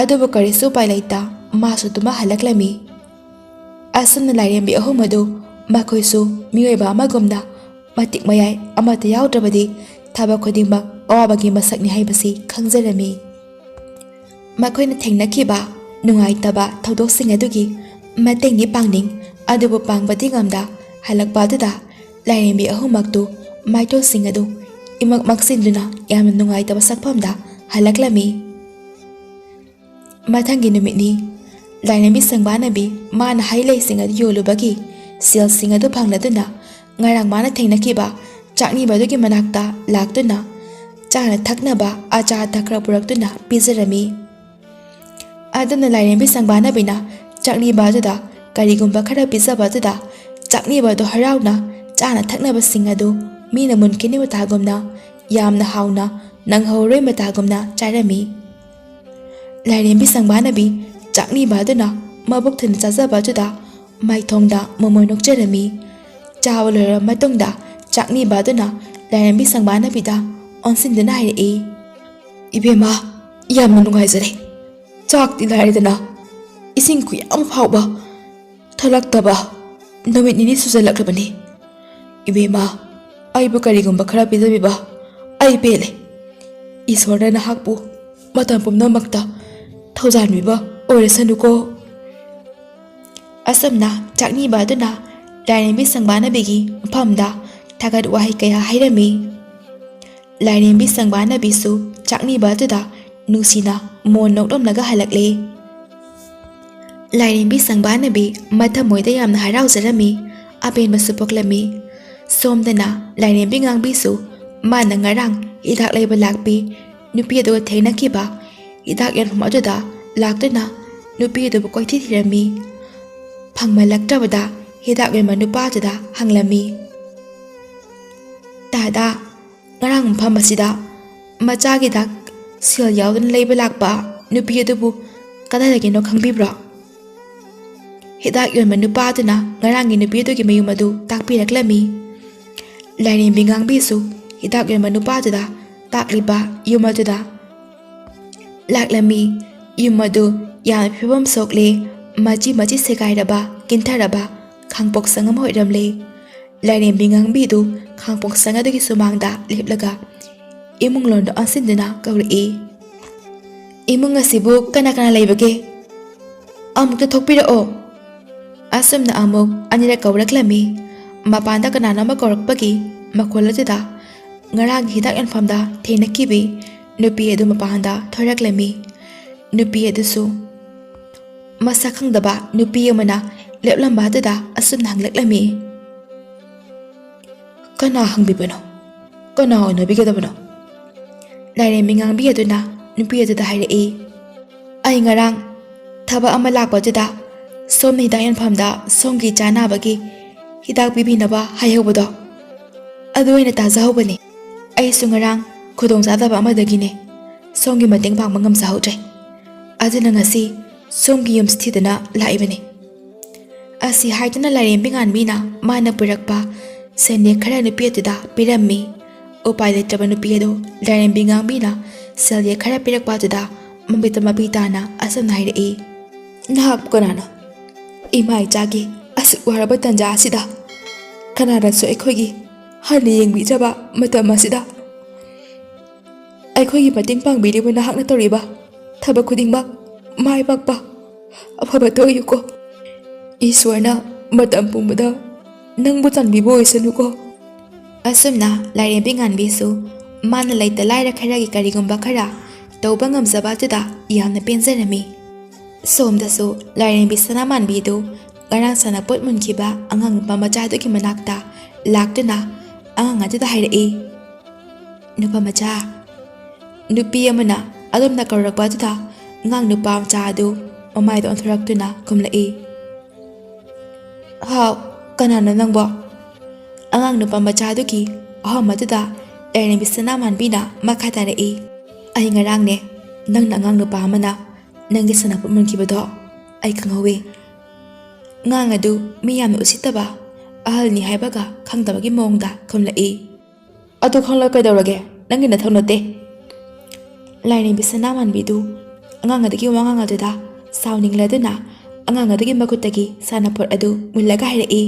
ꯑꯗꯨꯕꯨ ꯀꯔꯤꯁꯨ ꯎꯄꯥꯏ ꯂꯩꯇ ꯃꯥꯁꯨ ꯑꯗꯨꯃꯛ ꯍꯜꯂꯛꯂꯝꯃꯤ꯫ ꯑꯁꯨꯝꯅ ꯂꯥꯏꯔꯦꯝꯕꯤ ꯑꯍꯨꯝ ꯑꯗꯨ ꯃꯈꯣꯏꯁꯨ ꯃꯤꯑꯣꯏꯕ ꯑꯃꯒꯨꯝꯅ ꯃꯇꯤꯛ ꯃꯌꯥꯏ ꯑꯃꯠꯇ ꯌꯥꯎꯗ꯭ꯔꯕꯗꯤ ꯊꯕꯛ ꯈꯨꯗꯤꯡꯃꯛ ꯑꯋꯥꯕꯒꯤ ꯃꯁꯛꯅꯤ ꯍꯥꯏꯕꯁꯤ ꯈꯪꯖꯔꯝꯃꯤ꯫ ꯃꯈꯣꯏꯅ ꯊꯦꯡꯅꯈꯤꯕ ꯅꯨꯡꯉꯥꯏꯇꯕ ꯊꯧꯗꯣꯛꯁꯤꯡ ꯑꯗꯨꯒꯤ ꯃꯇꯦꯡꯗꯤ ꯄꯥꯡꯅꯤꯡ, ꯑꯗꯨꯕꯨ ꯄꯥꯡꯕꯗꯤ ꯉꯝꯗ ꯍꯜꯂꯛꯄ ꯑꯗꯨꯗ ꯂꯥꯏꯔꯦꯝꯕꯤ ꯑꯍꯨꯝꯃꯛꯇꯨ ꯃꯥꯏꯊꯣꯡꯁꯤꯡ ꯑꯗꯨ ꯏꯃꯛ ꯃꯛꯁꯤꯟꯗꯨꯅ ꯌꯥꯝꯅ ꯅꯨꯡꯉꯥꯏꯇꯕ ꯁꯛꯐꯝꯗ ꯍꯜꯂꯛꯂꯝꯃꯤ꯫ ꯃꯊꯪꯒꯤ ꯅꯨꯃꯤꯠꯅꯤ꯫ ꯂꯥꯏꯔꯦꯝꯕꯤ ꯁꯪꯕꯥꯅꯕꯤ ꯃꯥꯅ ꯍꯩ ꯂꯩꯁꯤꯡ ꯑꯗꯨ ꯌꯣꯜꯂꯨꯕꯒꯤ ꯁꯦꯜꯁꯤꯡ ꯑꯗꯨ ꯐꯪꯂꯗꯨꯅ ꯉꯔꯥꯡ ꯃꯥꯅ ꯊꯦꯡꯅꯈꯤꯕ ꯆꯥꯛꯅꯤꯕ ꯑꯗꯨꯒꯤ ꯃꯅꯥꯛꯇ ꯂꯥꯛꯇꯨꯅ ꯆꯥꯅ ꯊꯛꯅꯕ ꯑꯆꯥ ꯑꯊꯛ ꯈꯔ ꯄꯨꯔꯛꯇꯨꯅ ꯄꯤꯖꯔꯝꯃꯤ꯫ ꯑꯗꯨꯅ ꯂꯥꯏꯔꯦꯝꯕꯤ ꯁꯪꯕꯥꯅꯕꯤꯅ ꯆꯥꯛꯅꯤꯕ ꯑꯗꯨꯗ ꯀꯔꯤꯒꯨꯝꯕ ꯈꯔ ꯄꯤꯖꯕ ꯑꯗꯨꯗ ꯆꯥꯛꯅꯤꯕ ꯑꯗꯨ ꯍꯔꯥꯎꯅ ꯆꯥꯅ ꯊꯛꯅꯕꯁꯤꯡ ꯑꯗꯨ ꯃꯤꯅ ꯃꯨꯟꯈꯤꯅꯤ ꯃꯇꯥꯒꯨꯝꯅ ꯌꯥꯝꯅ ꯍꯥꯎꯅ ꯅꯪꯍꯧꯔꯣꯏ ꯃꯇꯥꯒꯨꯝꯅ ꯆꯥꯔꯝꯃꯤ꯫ ꯂꯥꯏꯔꯦꯝꯕꯤ ꯁꯪꯕꯥꯅꯕꯤ ꯆꯥꯛꯅꯤꯕ ꯑꯗꯨꯅ ꯃꯕꯨꯛ ꯊꯟꯅ ꯆꯥꯖꯕ ꯑꯗꯨꯗ ꯃꯥꯏꯊꯣꯡꯗ ꯃꯣꯃꯣꯏ ꯅꯣꯛꯆꯔꯝꯃꯤ꯫ ꯆꯥꯕ ꯂꯣꯏꯔꯕ ꯃꯇꯨꯡꯗ ꯆꯥꯛꯅꯤꯕ ꯑꯗꯨꯅ ꯂꯥꯏꯔꯦꯝꯕꯤ ꯁꯪꯕꯥꯅꯕꯤꯗ ꯑꯣꯟꯁꯤꯟꯗꯨꯅ ꯍꯥꯏꯔꯛꯏ, "ꯏꯕꯦꯝꯃ, ꯌꯥꯝꯅ ꯅꯨꯡꯉꯥꯏꯖꯔꯦ꯫ ꯆꯥꯛꯇꯤ ꯂꯥꯏꯔꯗꯅ, ꯏꯁꯤꯡ ꯈꯨꯌꯥꯝ ꯐꯥꯎꯕ ꯊꯛꯂꯛꯇꯕ ꯅꯨꯃꯤꯠ ꯅꯤꯅꯤ ꯁꯨꯖꯜꯂꯛꯂꯕꯅꯤ꯫ ꯏꯕꯦꯝꯃ, ꯑꯩꯕꯨ ꯀꯔꯤꯒꯨꯝꯕ ꯈꯔ ꯄꯤꯖꯕꯤꯕ ꯑꯩ ꯄꯦꯜꯂꯦ꯫ ꯏꯁꯣꯔꯅ ꯅꯍꯥꯛꯄꯨ ꯃꯇꯝ ꯄꯨꯝꯅꯃꯛꯇ ꯊꯧꯖꯥꯟꯕꯤꯕ ꯑꯣꯏꯔꯁꯅꯨꯀꯣ꯫ ꯑꯁꯨꯝꯅ ꯆꯥꯛꯅꯤꯕ ꯑꯗꯨꯅ ꯂꯥꯏꯔꯦꯝꯕꯤ ꯁꯪꯕꯥꯅꯕꯤꯒꯤ ꯃꯐꯝꯗ ꯊꯥꯒꯠ ꯋꯥꯍꯩ ꯀꯌꯥ ꯍꯥꯏꯔꯝꯃꯤ꯫ ꯂꯥꯏꯔꯦꯝꯕꯤ ꯁꯪꯕꯥꯅꯕꯤꯁꯨ ꯆꯥꯛꯅꯤꯕ ꯑꯗꯨꯗ ꯅꯨꯡꯁꯤꯅ ꯃꯣꯟ ꯅꯣꯛꯂꯝꯂꯒ ꯍꯜꯂꯛꯂꯦ꯫ ꯂꯥꯏꯔꯦꯝꯕꯤ ꯁꯪꯕꯥꯅꯕꯤ ꯃꯊꯃꯣꯏꯗ ꯌꯥꯝꯅ ꯍꯔꯥꯎꯖꯔꯝꯃꯤ, ꯑꯄꯦꯟꯕꯁꯨ ꯄꯣꯛꯂꯝꯃꯤ꯫ ꯁꯣꯝꯗꯅ ꯂꯥꯏꯔꯦꯝꯕꯤ ꯉꯥꯡꯕꯤꯁꯨ ꯃꯥꯅ ꯉꯔꯥꯡ ꯍꯤꯗꯥꯛ ꯂꯩꯕ ꯂꯥꯛꯄꯤ ꯅꯨꯄꯤ ꯑꯗꯨꯒ ꯊꯦꯡꯅꯈꯤꯕ ꯍꯤꯗꯥꯛ ꯌꯣꯟꯐꯝ ꯑꯗꯨꯗ ꯂꯥꯛꯇꯨꯅ ꯅꯨꯄꯤ ꯑꯗꯨꯕꯨ ꯀꯣꯏꯊꯤ ꯊꯤꯔꯝꯃꯤ꯫ ꯐꯪꯃꯜꯂꯛꯇ꯭ꯔꯕꯗ ꯍꯤꯗꯥꯛ ꯌꯣꯟꯕ ꯅꯨꯄꯥ ꯑꯗꯨꯗ ꯍꯪꯂꯝꯃꯤ, "ꯇꯥꯗꯥ, ꯉꯔꯥꯡ ꯃꯐꯝ ꯑꯁꯤꯗ ꯃꯆꯥꯒꯤ ꯍꯤꯗꯥꯛ ꯁꯦꯜ ꯌꯥꯎꯗꯅ ꯂꯩꯕ ꯂꯥꯛꯄ ꯅꯨꯄꯤ ꯑꯗꯨꯕꯨ ꯀꯗꯥꯏꯗꯒꯤꯅꯣ ꯈꯪꯕꯤꯕ꯭ꯔꯣ?" ꯍꯤꯗꯥꯛ ꯌꯣꯟꯕ ꯅꯨꯄꯥ ꯑꯗꯨꯅ ꯉꯔꯥꯡꯒꯤ ꯅꯨꯄꯤ ꯑꯗꯨꯒꯤ ꯃꯌꯨꯝ ꯑꯗꯨ ꯇꯥꯛꯄꯤꯔꯛꯂꯝꯃꯤ꯫ ꯂꯥꯏꯔꯦꯝꯕꯤ ꯉꯥꯡꯕꯤꯁꯨ ꯍꯤꯗꯥꯛ ꯌꯣꯟꯕ ꯅꯨꯄꯥ ꯑꯗꯨꯗ ꯇꯥꯛꯂꯤꯕ ꯌꯨꯝ ꯑꯗꯨꯗ ꯂꯥꯛꯂꯝꯃꯤ꯫ ꯌꯨꯝ ꯑꯗꯨ ꯌꯥꯝꯅ ꯐꯤꯕꯝ ꯁꯣꯛꯂꯦ꯫ ꯃꯆꯤ ꯃꯆꯤ ꯁꯦꯒꯥꯏꯔꯕ, ꯀꯤꯟꯊꯔꯕ ꯈꯥꯡꯄꯣꯛꯁꯪ ꯑꯃ ꯑꯣꯏꯔꯝꯂꯦ꯫ ꯂꯥꯏꯔꯦꯝꯕꯤ ꯉꯥꯡꯕꯤꯗꯨ ꯈꯥꯡꯄꯣꯛꯁꯪ ꯑꯗꯨꯒꯤ ꯁꯨꯃꯥꯡꯗ ꯂꯦꯞꯂꯒ ꯏꯃꯨꯡ ꯂꯣꯟꯗꯨ ꯑꯣꯟꯁꯤꯟꯗꯨꯅ ꯀꯧꯔꯛꯏ, "ꯏꯃꯨꯡ ꯑꯁꯤꯕꯨ ꯀꯅꯥ ꯀꯅꯥ ꯂꯩꯕꯒꯦ? ꯑꯃꯨꯛꯇ ꯊꯣꯛꯄꯤꯔꯛꯑꯣ!" ꯑꯁꯨꯝꯅ ꯑꯃꯨꯛ ꯑꯅꯤꯔꯛ ꯀꯧꯔꯛꯂꯝꯃꯤ꯫ ꯃꯄꯥꯟꯗ ꯀꯅꯥꯅꯣꯝꯃ ꯀꯧꯔꯛꯄꯒꯤ ꯃꯈꯣꯜ ꯑꯗꯨꯗ ꯉꯔꯥꯡꯒꯤ ꯍꯤꯗꯥꯛ ꯌꯣꯟꯐꯝꯗ ꯊꯦꯡꯅꯈꯤꯕꯤ ꯅꯨꯄꯤ ꯑꯗꯨ ꯃꯄꯥꯟꯗ ꯊꯣꯔꯛꯂꯝꯃꯤ꯫ ꯅꯨꯄꯤ ꯑꯗꯨꯁꯨ ꯃꯁꯛ ꯈꯪꯗꯕ ꯅꯨꯄꯤ ꯑꯃꯅ ꯂꯦꯞꯂꯝꯕ ꯑꯗꯨꯗ ꯑꯁꯨꯝꯅ ꯍꯪꯂꯛꯂꯝꯃꯤ, "ꯀꯅꯥ ꯍꯪꯕꯤꯕꯅꯣ? ꯀꯅꯥ ꯑꯣꯏꯅꯕꯤꯒꯗꯕꯅꯣ?" ꯂꯥꯏꯔꯦꯝꯕꯤ ꯉꯥꯡꯕꯤ ꯑꯗꯨꯅ ꯅꯨꯄꯤ ꯑꯗꯨꯗ ꯍꯥꯏꯔꯛꯏ, "ꯑꯩ ꯉꯔꯥꯡ ꯊꯕꯛ ꯑꯃ ꯂꯥꯛꯄꯗꯨꯗ ꯁꯣꯝꯅ ꯍꯤꯗꯥꯛ ꯌꯣꯟꯐꯝꯗ ꯁꯣꯝꯒꯤ ꯏꯆꯥ ꯅꯥꯕꯒꯤ ꯍꯤꯗꯥꯛ ꯄꯤꯕꯤꯅꯕ ꯍꯥꯏꯍꯧꯕꯗꯣ, ꯑꯗꯨ ꯑꯣꯏꯅ ꯇꯥꯖꯍꯧꯕꯅꯤ꯫ ꯑꯩꯁꯨ ꯉꯔꯥꯡ ꯈꯨꯗꯣꯡꯆꯥꯗꯕ ꯑꯃꯗꯒꯤꯅꯦ ꯁꯣꯝꯒꯤ ꯃꯇꯦꯡ ꯄꯥꯡꯕ ꯉꯝꯖꯍꯧꯗ꯭ꯔꯦ꯫ ꯑꯗꯨꯅ ꯉꯁꯤ ꯁꯣꯝꯒꯤ ꯌꯨꯝꯁꯤ ꯊꯤꯗꯅ ꯂꯥꯛꯏꯕꯅꯤ꯫" ꯑꯁꯤ ꯍꯥꯏꯗꯨꯅ ꯂꯥꯏꯔꯦꯝꯕꯤ ꯉꯥꯟꯕꯤꯅ ꯃꯥꯅ ꯄꯨꯔꯛꯄ ꯁꯦꯟꯌꯦꯛ ꯈꯔ ꯅꯨꯄꯤ ꯑꯗꯨꯗ ꯄꯤꯔꯝꯃꯤ꯫ ꯎꯄꯥꯏ ꯂꯩꯇ꯭ꯔꯕ ꯅꯨꯄꯤ ꯑꯗꯨ ꯂꯥꯏꯔꯦꯝꯕꯤ ꯉꯥꯡꯕꯤꯅ ꯁꯦꯜꯌꯦꯛ ꯈꯔ ꯄꯤꯔꯛꯄ ꯑꯗꯨꯗ ꯃꯃꯤꯠꯇ ꯃꯄꯤ ꯇꯥꯅ ꯑꯁꯨꯝꯅ ꯍꯥꯏꯔꯛꯏ, "ꯅꯍꯥꯛ ꯀꯅꯥꯅꯣ? ꯏꯃꯥ ꯏꯆꯥꯒꯤ ꯑꯁꯨꯛ ꯋꯥꯔꯕ ꯇꯥꯟꯖꯥ ꯑꯁꯤꯗ ꯀꯅꯥꯅꯁꯨ ꯑꯩꯈꯣꯏꯒꯤ ꯍꯟꯅ ꯌꯦꯡꯕꯤꯗ꯭ꯔꯕ ꯃꯇꯝ ꯑꯁꯤꯗ ꯑꯩꯈꯣꯏꯒꯤ ꯃꯇꯦꯡ ꯄꯥꯡꯕꯤꯔꯤꯕ ꯅꯍꯥꯛꯅ ꯇꯧꯔꯤꯕ ꯊꯕꯛ ꯈꯨꯗꯤꯡꯃꯛ ꯃꯥꯏ ꯄꯥꯛꯄ ꯑꯐꯕ ꯇꯧꯕꯤꯌꯨꯀꯣ꯫ ꯏꯁ꯭ꯋꯔꯅ ꯃꯇꯝ ꯄꯨꯝꯕꯗ ꯅꯪꯕꯨ ꯆꯥꯟꯕꯤꯕ ꯑꯣꯏꯁꯅꯨꯀꯣ꯫" ꯑꯁꯨꯝꯅ ꯂꯥꯏꯔꯦꯝꯕꯤ ꯉꯥꯟꯕꯤꯁꯨ ꯃꯥꯅ ꯂꯩꯇ ꯂꯥꯏꯔ ꯈꯔꯒꯤ ꯀꯔꯤꯒꯨꯝꯕ ꯈꯔ ꯇꯧꯕ ꯉꯝꯖꯕ ꯑꯗꯨꯗ ꯌꯥꯝꯅ ꯄꯦꯟꯖꯔꯝꯃꯤ꯫ ꯁꯣꯝꯗꯁꯨ ꯂꯥꯏꯔꯦꯝꯕꯤ ꯁꯅꯥꯃꯥꯟꯕꯤꯗꯨ ꯉꯔꯥꯡ ꯁꯥꯟꯅꯄꯣꯠ ꯃꯨꯟꯈꯤꯕ ꯑꯉꯥꯡ ꯅꯨꯄꯥ ꯃꯆꯥꯗꯨꯒꯤ ꯃꯅꯥꯛꯇ ꯂꯥꯛꯇꯨꯅ ꯑꯉꯥꯡ ꯑꯗꯨꯗ ꯍꯥꯏꯔꯛꯏ, "ꯅꯨꯄꯥ ꯃꯆꯥ, ꯅꯨꯄꯤ ꯑꯃꯅ ꯑꯗꯣꯝꯅ ꯀꯧꯔꯛꯄ ꯑꯗꯨꯗ ꯑꯉꯥꯡ ꯅꯨꯄꯥ ꯃꯆꯥ ꯑꯗꯨ ꯃꯃꯥꯏꯗ ꯑꯣꯟꯊꯣꯔꯛꯇꯨꯅ ꯈꯨꯝꯂꯛꯏ, 'ꯍꯥꯎ, ꯀꯅꯥꯅꯣ ꯅꯪꯕꯣ?'" ꯑꯉꯥꯡ ꯅꯨꯄꯥ ꯃꯆꯥꯗꯨꯒꯤ ꯑꯍꯣꯝ ꯑꯗꯨꯗ ꯂꯥꯏꯔꯦꯝꯕꯤ ꯁꯅꯥꯃꯥꯟꯕꯤꯅ ꯃꯈꯥ ꯇꯥꯔꯛꯏ, "ꯑꯩ ꯉꯔꯥꯡꯅꯦ ꯅꯪꯅ ꯑꯉꯥꯡ ꯅꯨꯄꯥ ꯑꯃꯅ ꯅꯪꯒꯤ ꯁꯥꯟꯅꯄꯣꯠ ꯃꯨꯟꯈꯤꯕꯗꯣ ꯑꯩ ꯈꯪꯍꯧꯋꯤ꯫" ꯑꯉꯥꯡ ꯑꯗꯨ ꯃꯤ ꯌꯥꯝꯅ ꯎꯁꯤꯠꯇꯕ ꯑꯍꯜꯅꯤ ꯍꯥꯏꯕꯒ ꯈꯪꯗꯕꯒꯤ ꯃꯑꯣꯡꯗ ꯈꯨꯝꯂꯛꯏ꯫ "ꯑꯗꯨ ꯈꯪꯂꯒ ꯀꯩꯗꯧꯔꯒꯦ? ꯅꯪꯒꯤ ꯅꯊꯧ ꯅꯠꯇꯦ꯫" ꯂꯥꯏꯔꯦꯝꯕꯤ ꯁꯅꯥꯃꯥꯟꯕꯤꯗꯨ ꯑꯉꯥꯡ ꯑꯗꯨꯒꯤ ꯋꯥꯉꯥꯡ ꯑꯗꯨꯗ ꯁꯥꯎꯅꯤꯡꯂꯗꯨꯅ ꯑꯉꯥꯡ ꯑꯗꯨꯒꯤ ꯃꯈꯨꯠꯇꯒꯤ ꯁꯥꯟꯅꯄꯣꯠ ꯑꯗꯨ ꯃꯨꯜꯂꯒ ꯍꯥꯏꯔꯛꯏ,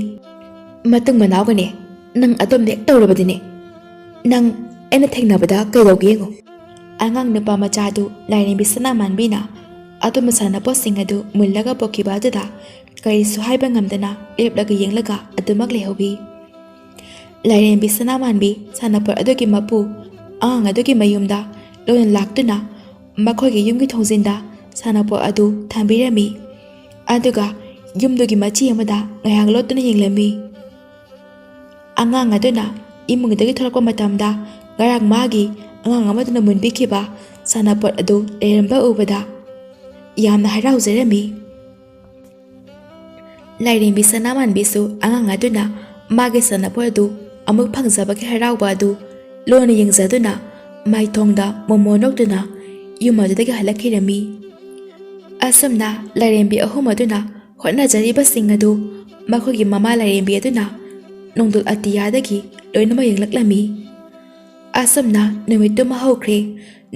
"ꯃꯇꯨꯡ ꯃꯅꯥꯎꯒꯅꯦ ꯅꯪ ꯑꯗꯣꯝꯗ ꯍꯦꯛ ꯇꯧꯔꯕꯗꯤꯅꯦ, ꯅꯪ ꯑꯩꯅ ꯊꯦꯡꯅꯕꯗ ꯀꯩꯗꯧꯒꯦ ꯌꯦꯡꯉꯨ꯫" ꯑꯉꯥꯡ ꯅꯨꯄꯥ ꯃꯆꯥꯗꯨ ꯂꯥꯏꯔꯦꯝꯕꯤ ꯁꯅꯥꯃꯥꯟꯕꯤꯅ ꯑꯗꯨꯝꯕ ꯁꯥꯟꯅꯄꯣꯠꯁꯤꯡ ꯑꯗꯨ ꯃꯨꯜꯂꯒ ꯄꯣꯛꯈꯤꯕ ꯑꯗꯨꯗ ꯀꯔꯤꯁꯨ ꯍꯥꯏꯕ ꯉꯝꯗꯅ ꯂꯦꯞꯂꯒ ꯌꯦꯡꯂꯒ ꯑꯗꯨꯃꯛ ꯂꯩꯍꯧꯏ꯫ ꯂꯥꯏꯔꯦꯝꯕꯤ ꯁꯅꯥꯃꯥꯟꯕꯤ ꯁꯥꯟꯅꯄꯣꯠ ꯑꯗꯨꯒꯤ ꯃꯄꯨ ꯑꯉꯥꯡ ꯑꯗꯨꯒꯤ ꯃꯌꯨꯝꯗ ꯂꯣꯟꯅ ꯂꯥꯛꯇꯨꯅ ꯃꯈꯣꯏꯒꯤ ꯌꯨꯝꯒꯤ ꯊꯣꯡꯖꯤꯟꯗ ꯁꯥꯟꯅꯄꯣꯠ ꯑꯗꯨ ꯊꯝꯕꯤꯔꯝꯃꯤ꯫ ꯑꯗꯨꯒ ꯌꯨꯝꯗꯨꯒꯤ ꯃꯆꯤ ꯑꯃꯗ ꯉꯥꯏꯍꯥꯛ ꯂꯣꯠꯇꯨꯅ ꯌꯦꯡꯂꯝꯃꯤ꯫ ꯑꯉꯥꯡ ꯑꯗꯨꯅ ꯏꯃꯨꯡꯗꯒꯤ ꯊꯣꯛꯂꯛꯄ ꯃꯇꯝꯗ ꯉꯔꯥꯡ ꯃꯥꯒꯤ ꯑꯉꯥꯡ ꯑꯃꯗꯨꯅ ꯃꯨꯟꯕꯤꯈꯤꯕ ꯁꯥꯟꯅꯄꯣꯠ ꯑꯗꯨ ꯂꯩꯔꯝꯕ ꯎꯕꯗ ꯌꯥꯝꯅ ꯍꯔꯥꯎꯖꯔꯝꯃꯤ꯫ ꯂꯥꯏꯔꯦꯝꯕꯤ ꯁꯅꯥꯃꯥꯟꯕꯤꯁꯨ ꯑꯉꯥꯡ ꯑꯗꯨꯅ ꯃꯥꯒꯤ ꯁꯥꯟꯅꯄꯣꯠ ꯑꯗꯨ ꯑꯃꯨꯛ ꯐꯪꯖꯕꯒꯤ ꯍꯔꯥꯎꯕ ꯑꯗꯨ ꯂꯣꯟꯅ ꯌꯦꯡꯖꯗꯨꯅ ꯃꯥꯏꯊꯣꯡꯗ ꯃꯣꯃꯣꯟ ꯅꯣꯛꯇꯨꯅ ꯌꯨꯝ ꯑꯗꯨꯗꯒꯤ ꯍꯜꯂꯛꯈꯤꯔꯝꯃꯤ꯫ ꯑꯁꯨꯝꯅ ꯂꯥꯏꯔꯦꯝꯕꯤ ꯑꯍꯨꯝ ꯑꯗꯨꯅ ꯍꯣꯠꯅꯖꯔꯤꯕꯁꯤꯡ ꯑꯗꯨ ꯃꯈꯣꯏꯒꯤ ꯃꯃꯥ ꯂꯥꯏꯔꯦꯝꯕꯤ ꯑꯗꯨꯅ ꯅꯣꯡꯗꯣꯜ ꯑꯇꯤꯌꯥꯗꯒꯤ ꯂꯣꯏꯅꯃꯛ ꯌꯦꯡꯂꯛꯂꯝꯃꯤ꯫ ꯑꯁꯨꯝꯅ ꯅꯨꯃꯤꯠꯇꯨꯃ ꯍꯧꯈ꯭ꯔꯦ꯫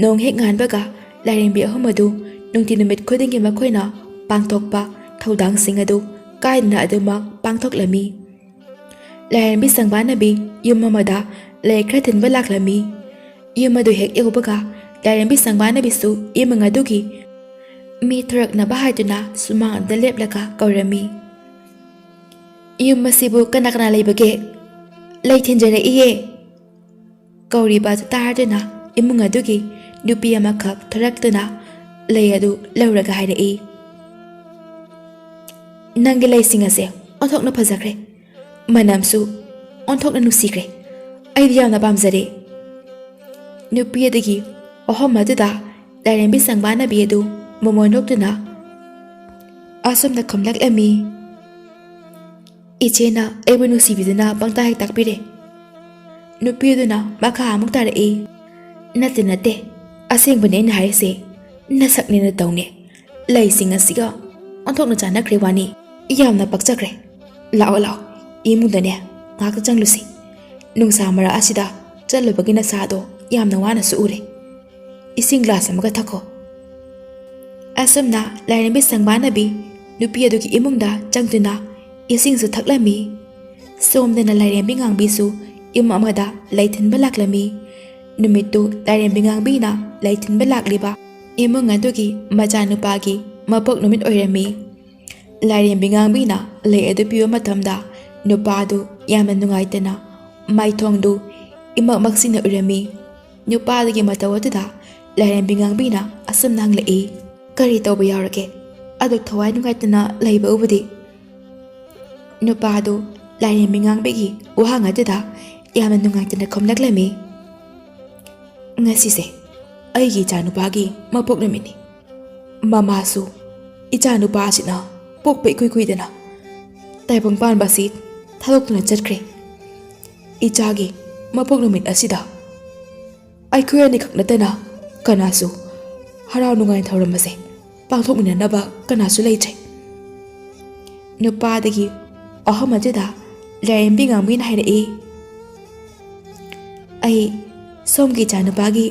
ꯅꯣꯡ ꯍꯦꯛ ꯉꯥꯟꯕꯒ ꯂꯥꯏꯔꯦꯝꯕꯤ ꯑꯍꯨꯝ ꯑꯗꯨ ꯅꯨꯡꯇꯤ ꯅꯨꯃꯤꯠ ꯈꯨꯗꯤꯡꯒꯤ ꯃꯈꯣꯏꯅ ꯄꯥꯡꯊꯣꯛꯄ ꯊꯧꯗꯥꯡꯁꯤꯡ ꯑꯗꯨ ꯀꯥꯏꯗꯅ ꯑꯗꯨꯃꯛ ꯄꯥꯡꯊꯣꯛꯂꯝꯃꯤ꯫ ꯂꯥꯏꯔꯦꯝꯕꯤ ꯁꯪꯕꯥꯅꯕꯤ ꯌꯨꯝ ꯑꯃꯗ ꯂꯩ ꯈꯔ ꯊꯤꯟꯕ ꯂꯥꯛꯂꯝꯃꯤ꯫ ꯌꯨꯝ ꯑꯗꯨ ꯍꯦꯛ ꯌꯧꯕꯒ ꯂꯥꯏꯔꯦꯝꯕꯤ ꯁꯪꯕꯥꯅꯕꯤꯁꯨ ꯏꯃꯨꯡ ꯑꯗꯨꯒꯤ ꯃꯤ ꯊꯣꯔꯛꯅꯕ ꯍꯥꯏꯗꯨꯅ ꯁꯨꯃꯥꯡꯗ ꯂꯦꯞꯂꯒ ꯀꯧꯔꯝꯃꯤ꯫ "ꯌꯨꯝ ꯑꯁꯤꯕꯨ ꯀꯅꯥ ꯀꯅꯥ ꯂꯩꯕꯒꯦ? ꯂꯩ ꯊꯤꯟꯖꯔꯛꯏꯌꯦ!" ꯀꯧꯔꯤꯕ ꯑꯗꯨ ꯇꯥꯗꯨꯅ ꯏꯃꯨꯡ ꯑꯗꯨꯒꯤ ꯅꯨꯄꯤ ꯑꯃꯈꯛ ꯊꯣꯔꯛꯇꯨꯅ ꯂꯩ ꯑꯗꯨ ꯂꯧꯔꯒ ꯍꯥꯏꯔꯛꯏ, "ꯅꯪꯒꯤ ꯂꯩꯁꯤꯡ ꯑꯁꯦ ꯑꯣꯟꯊꯣꯛꯅ ꯐꯖꯈ꯭ꯔꯦ, ꯃꯅꯝꯁꯨ ꯑꯣꯟꯊꯣꯛꯅ ꯅꯨꯡꯁꯤꯈ꯭ꯔꯦ꯫ ꯑꯩꯗꯤ ꯌꯥꯝꯅ ꯄꯥꯝꯖꯔꯦ꯫" ꯅꯨꯄꯤ ꯑꯗꯨꯒꯤ ꯋꯥꯍꯪ ꯑꯗꯨꯗ ꯂꯥꯏꯔꯦꯝꯕꯤ ꯁꯪꯕꯥꯅꯕꯤ ꯑꯗꯨ ꯃꯃꯣꯟ ꯅꯣꯛꯇꯨꯅ ꯑꯁꯨꯝꯅ ꯈꯨꯝꯂꯛꯂꯝꯃꯤ, "ꯏꯆꯦꯅ ꯑꯩꯕꯨ ꯅꯨꯡꯁꯤꯕꯤꯗꯨꯅ ꯄꯪꯇꯥꯛ ꯍꯦꯛ ꯇꯥꯛꯄꯤꯔꯦ꯫" ꯅꯨꯄꯤ ꯑꯗꯨꯅ ꯃꯈꯥ ꯑꯃꯨꯛ ꯇꯥꯔꯛꯏ, "ꯅꯠꯇꯦ, ꯅꯠꯇꯦ, ꯑꯁꯦꯡꯕꯅꯦ ꯑꯩꯅ ꯍꯥꯏꯔꯤꯁꯦ꯫ ꯅꯁꯛꯅꯦ ꯅꯇꯧꯅꯦ, ꯂꯩꯁꯤꯡ ꯑꯁꯤꯒ ꯑꯣꯟꯊꯣꯛꯅ ꯆꯥꯟꯅꯈ꯭ꯔꯦ ꯋꯥꯅꯤ꯫ ꯌꯥꯝꯅ ꯄꯛꯆꯈ꯭ꯔꯦ꯫ ꯂꯥꯛꯑꯣ, ꯂꯥꯛꯑꯣ, ꯏꯃꯨꯡꯗꯅꯦ ꯉꯥꯏꯍꯥꯛꯇ ꯆꯪꯂꯨꯁꯤ꯫ ꯅꯨꯡꯁꯥ ꯃꯔꯛ ꯑꯁꯤꯗ ꯆꯠꯂꯨꯕꯒꯤ ꯅꯁꯥꯗꯣ ꯌꯥꯝꯅ ꯋꯥꯅꯁꯨ ꯎꯔꯦ꯫ ꯏꯁꯤꯡ ꯒ꯭ꯂꯥꯁ ꯑꯃꯒ ꯊꯛꯈꯣ꯫" ꯑꯁꯨꯝꯅ ꯂꯥꯏꯔꯦꯝꯕꯤ ꯁꯪꯕꯥꯅꯕꯤ ꯅꯨꯄꯤ ꯑꯗꯨꯒꯤ ꯏꯃꯨꯡꯗ ꯆꯪꯗꯨꯅ ꯏꯁꯤꯡꯁꯨ ꯊꯛꯂꯝꯃꯤ꯫ ꯁꯣꯝꯗꯅ ꯂꯥꯏꯔꯦꯝꯕꯤ ꯉꯥꯡꯕꯤꯁꯨ ꯌꯨꯝ ꯑꯃꯗ ꯂꯩ ꯊꯤꯟꯕ ꯂꯥꯛꯂꯝꯃꯤ꯫ ꯅꯨꯃꯤꯠꯇꯨ ꯂꯥꯏꯔꯦꯝꯕꯤ ꯉꯥꯡꯕꯤꯅ ꯂꯩ ꯊꯤꯟꯕ ꯂꯥꯛꯂꯤꯕ ꯏꯃꯨꯡ ꯑꯗꯨꯒꯤ ꯃꯆꯥꯅꯨꯄꯥꯒꯤ ꯃꯄꯣꯛ ꯅꯨꯃꯤꯠ ꯑꯣꯏꯔꯝꯃꯤ꯫ ꯂꯥꯏꯔꯦꯝꯕꯤ ꯉꯥꯡꯕꯤꯅ ꯂꯩ ꯑꯗꯨ ꯄꯤꯕ ꯃꯇꯝꯗ ꯅꯨꯄꯥꯗꯨ ꯌꯥꯝꯅ ꯅꯨꯡꯉꯥꯏꯇꯅ ꯃꯥꯏꯊꯣꯡꯗꯨ ꯏꯃꯛ ꯃꯛꯁꯤꯟꯅ ꯎꯔꯝꯃꯤ꯫ ꯅꯨꯄꯥꯗꯨꯒꯤ ꯃꯇꯧ ꯑꯗꯨꯗ ꯂꯥꯏꯔꯦꯝꯕꯤ ꯉꯥꯡꯕꯤꯅ ꯑꯁꯨꯝꯅ ꯍꯪꯂꯛꯏ, "ꯀꯔꯤ ꯇꯧꯕ ꯌꯥꯎꯔꯒꯦ? ꯑꯗꯨꯛ ꯊꯋꯥꯏ ꯅꯨꯡꯉꯥꯏꯇꯅ ꯂꯩꯕ ꯎꯕꯗꯤ?" ꯅꯨꯄꯥꯗꯨ ꯂꯥꯏꯔꯦꯝꯕꯤ ꯉꯥꯡꯕꯤꯒꯤ ꯋꯥꯍꯪ ꯑꯗꯨꯗ ꯌꯥꯝꯅ ꯅꯨꯡꯉꯥꯏꯇꯅ ꯈꯨꯝꯂꯛꯂꯝꯃꯤ, "ꯉꯁꯤꯁꯦ ꯑꯩꯒꯤ ꯏꯆꯥꯅꯨꯄꯥꯒꯤ ꯃꯄꯣꯛ ꯅꯨꯃꯤꯠꯅꯤ꯫ ꯃꯃꯥꯁꯨ ꯏꯆꯥꯅꯨꯄꯥ ꯑꯁꯤꯅ ꯄꯣꯛꯄ ꯏꯀꯨꯏ ꯀꯨꯏꯗꯅ ꯇꯥꯏꯕꯪ ꯄꯥꯟꯕ ꯑꯁꯤ ꯊꯥꯗꯣꯛꯇꯨꯅ ꯆꯠꯈ꯭ꯔꯦ꯫ ꯏꯆꯥꯒꯤ ꯃꯄꯣꯛ ꯅꯨꯃꯤꯠ ꯑꯁꯤꯗ ꯑꯩꯈꯣꯏ ꯑꯅꯤꯈꯛ ꯅꯠꯇꯅ ꯀꯅꯥꯁꯨ ꯍꯔꯥꯎ ꯅꯨꯡꯉꯥꯏ ꯊꯧꯔꯝ ꯑꯁꯦ ꯄꯥꯡꯊꯣꯛꯃꯤꯟꯅꯅꯕ ꯀꯅꯥꯁꯨ ꯂꯩꯇ꯭ꯔꯦ꯫" ꯅꯨꯄꯥꯗꯒꯤ ꯋꯥꯍꯪ ꯑꯗꯨꯗ ꯂꯥꯏꯔꯦꯝꯕꯤ ꯉꯥꯡꯕꯤꯅ ꯍꯥꯏꯔꯛꯏ, "ꯑꯩ ꯁꯣꯝꯒꯤ ꯏꯆꯥꯅꯨꯄꯥꯒꯤ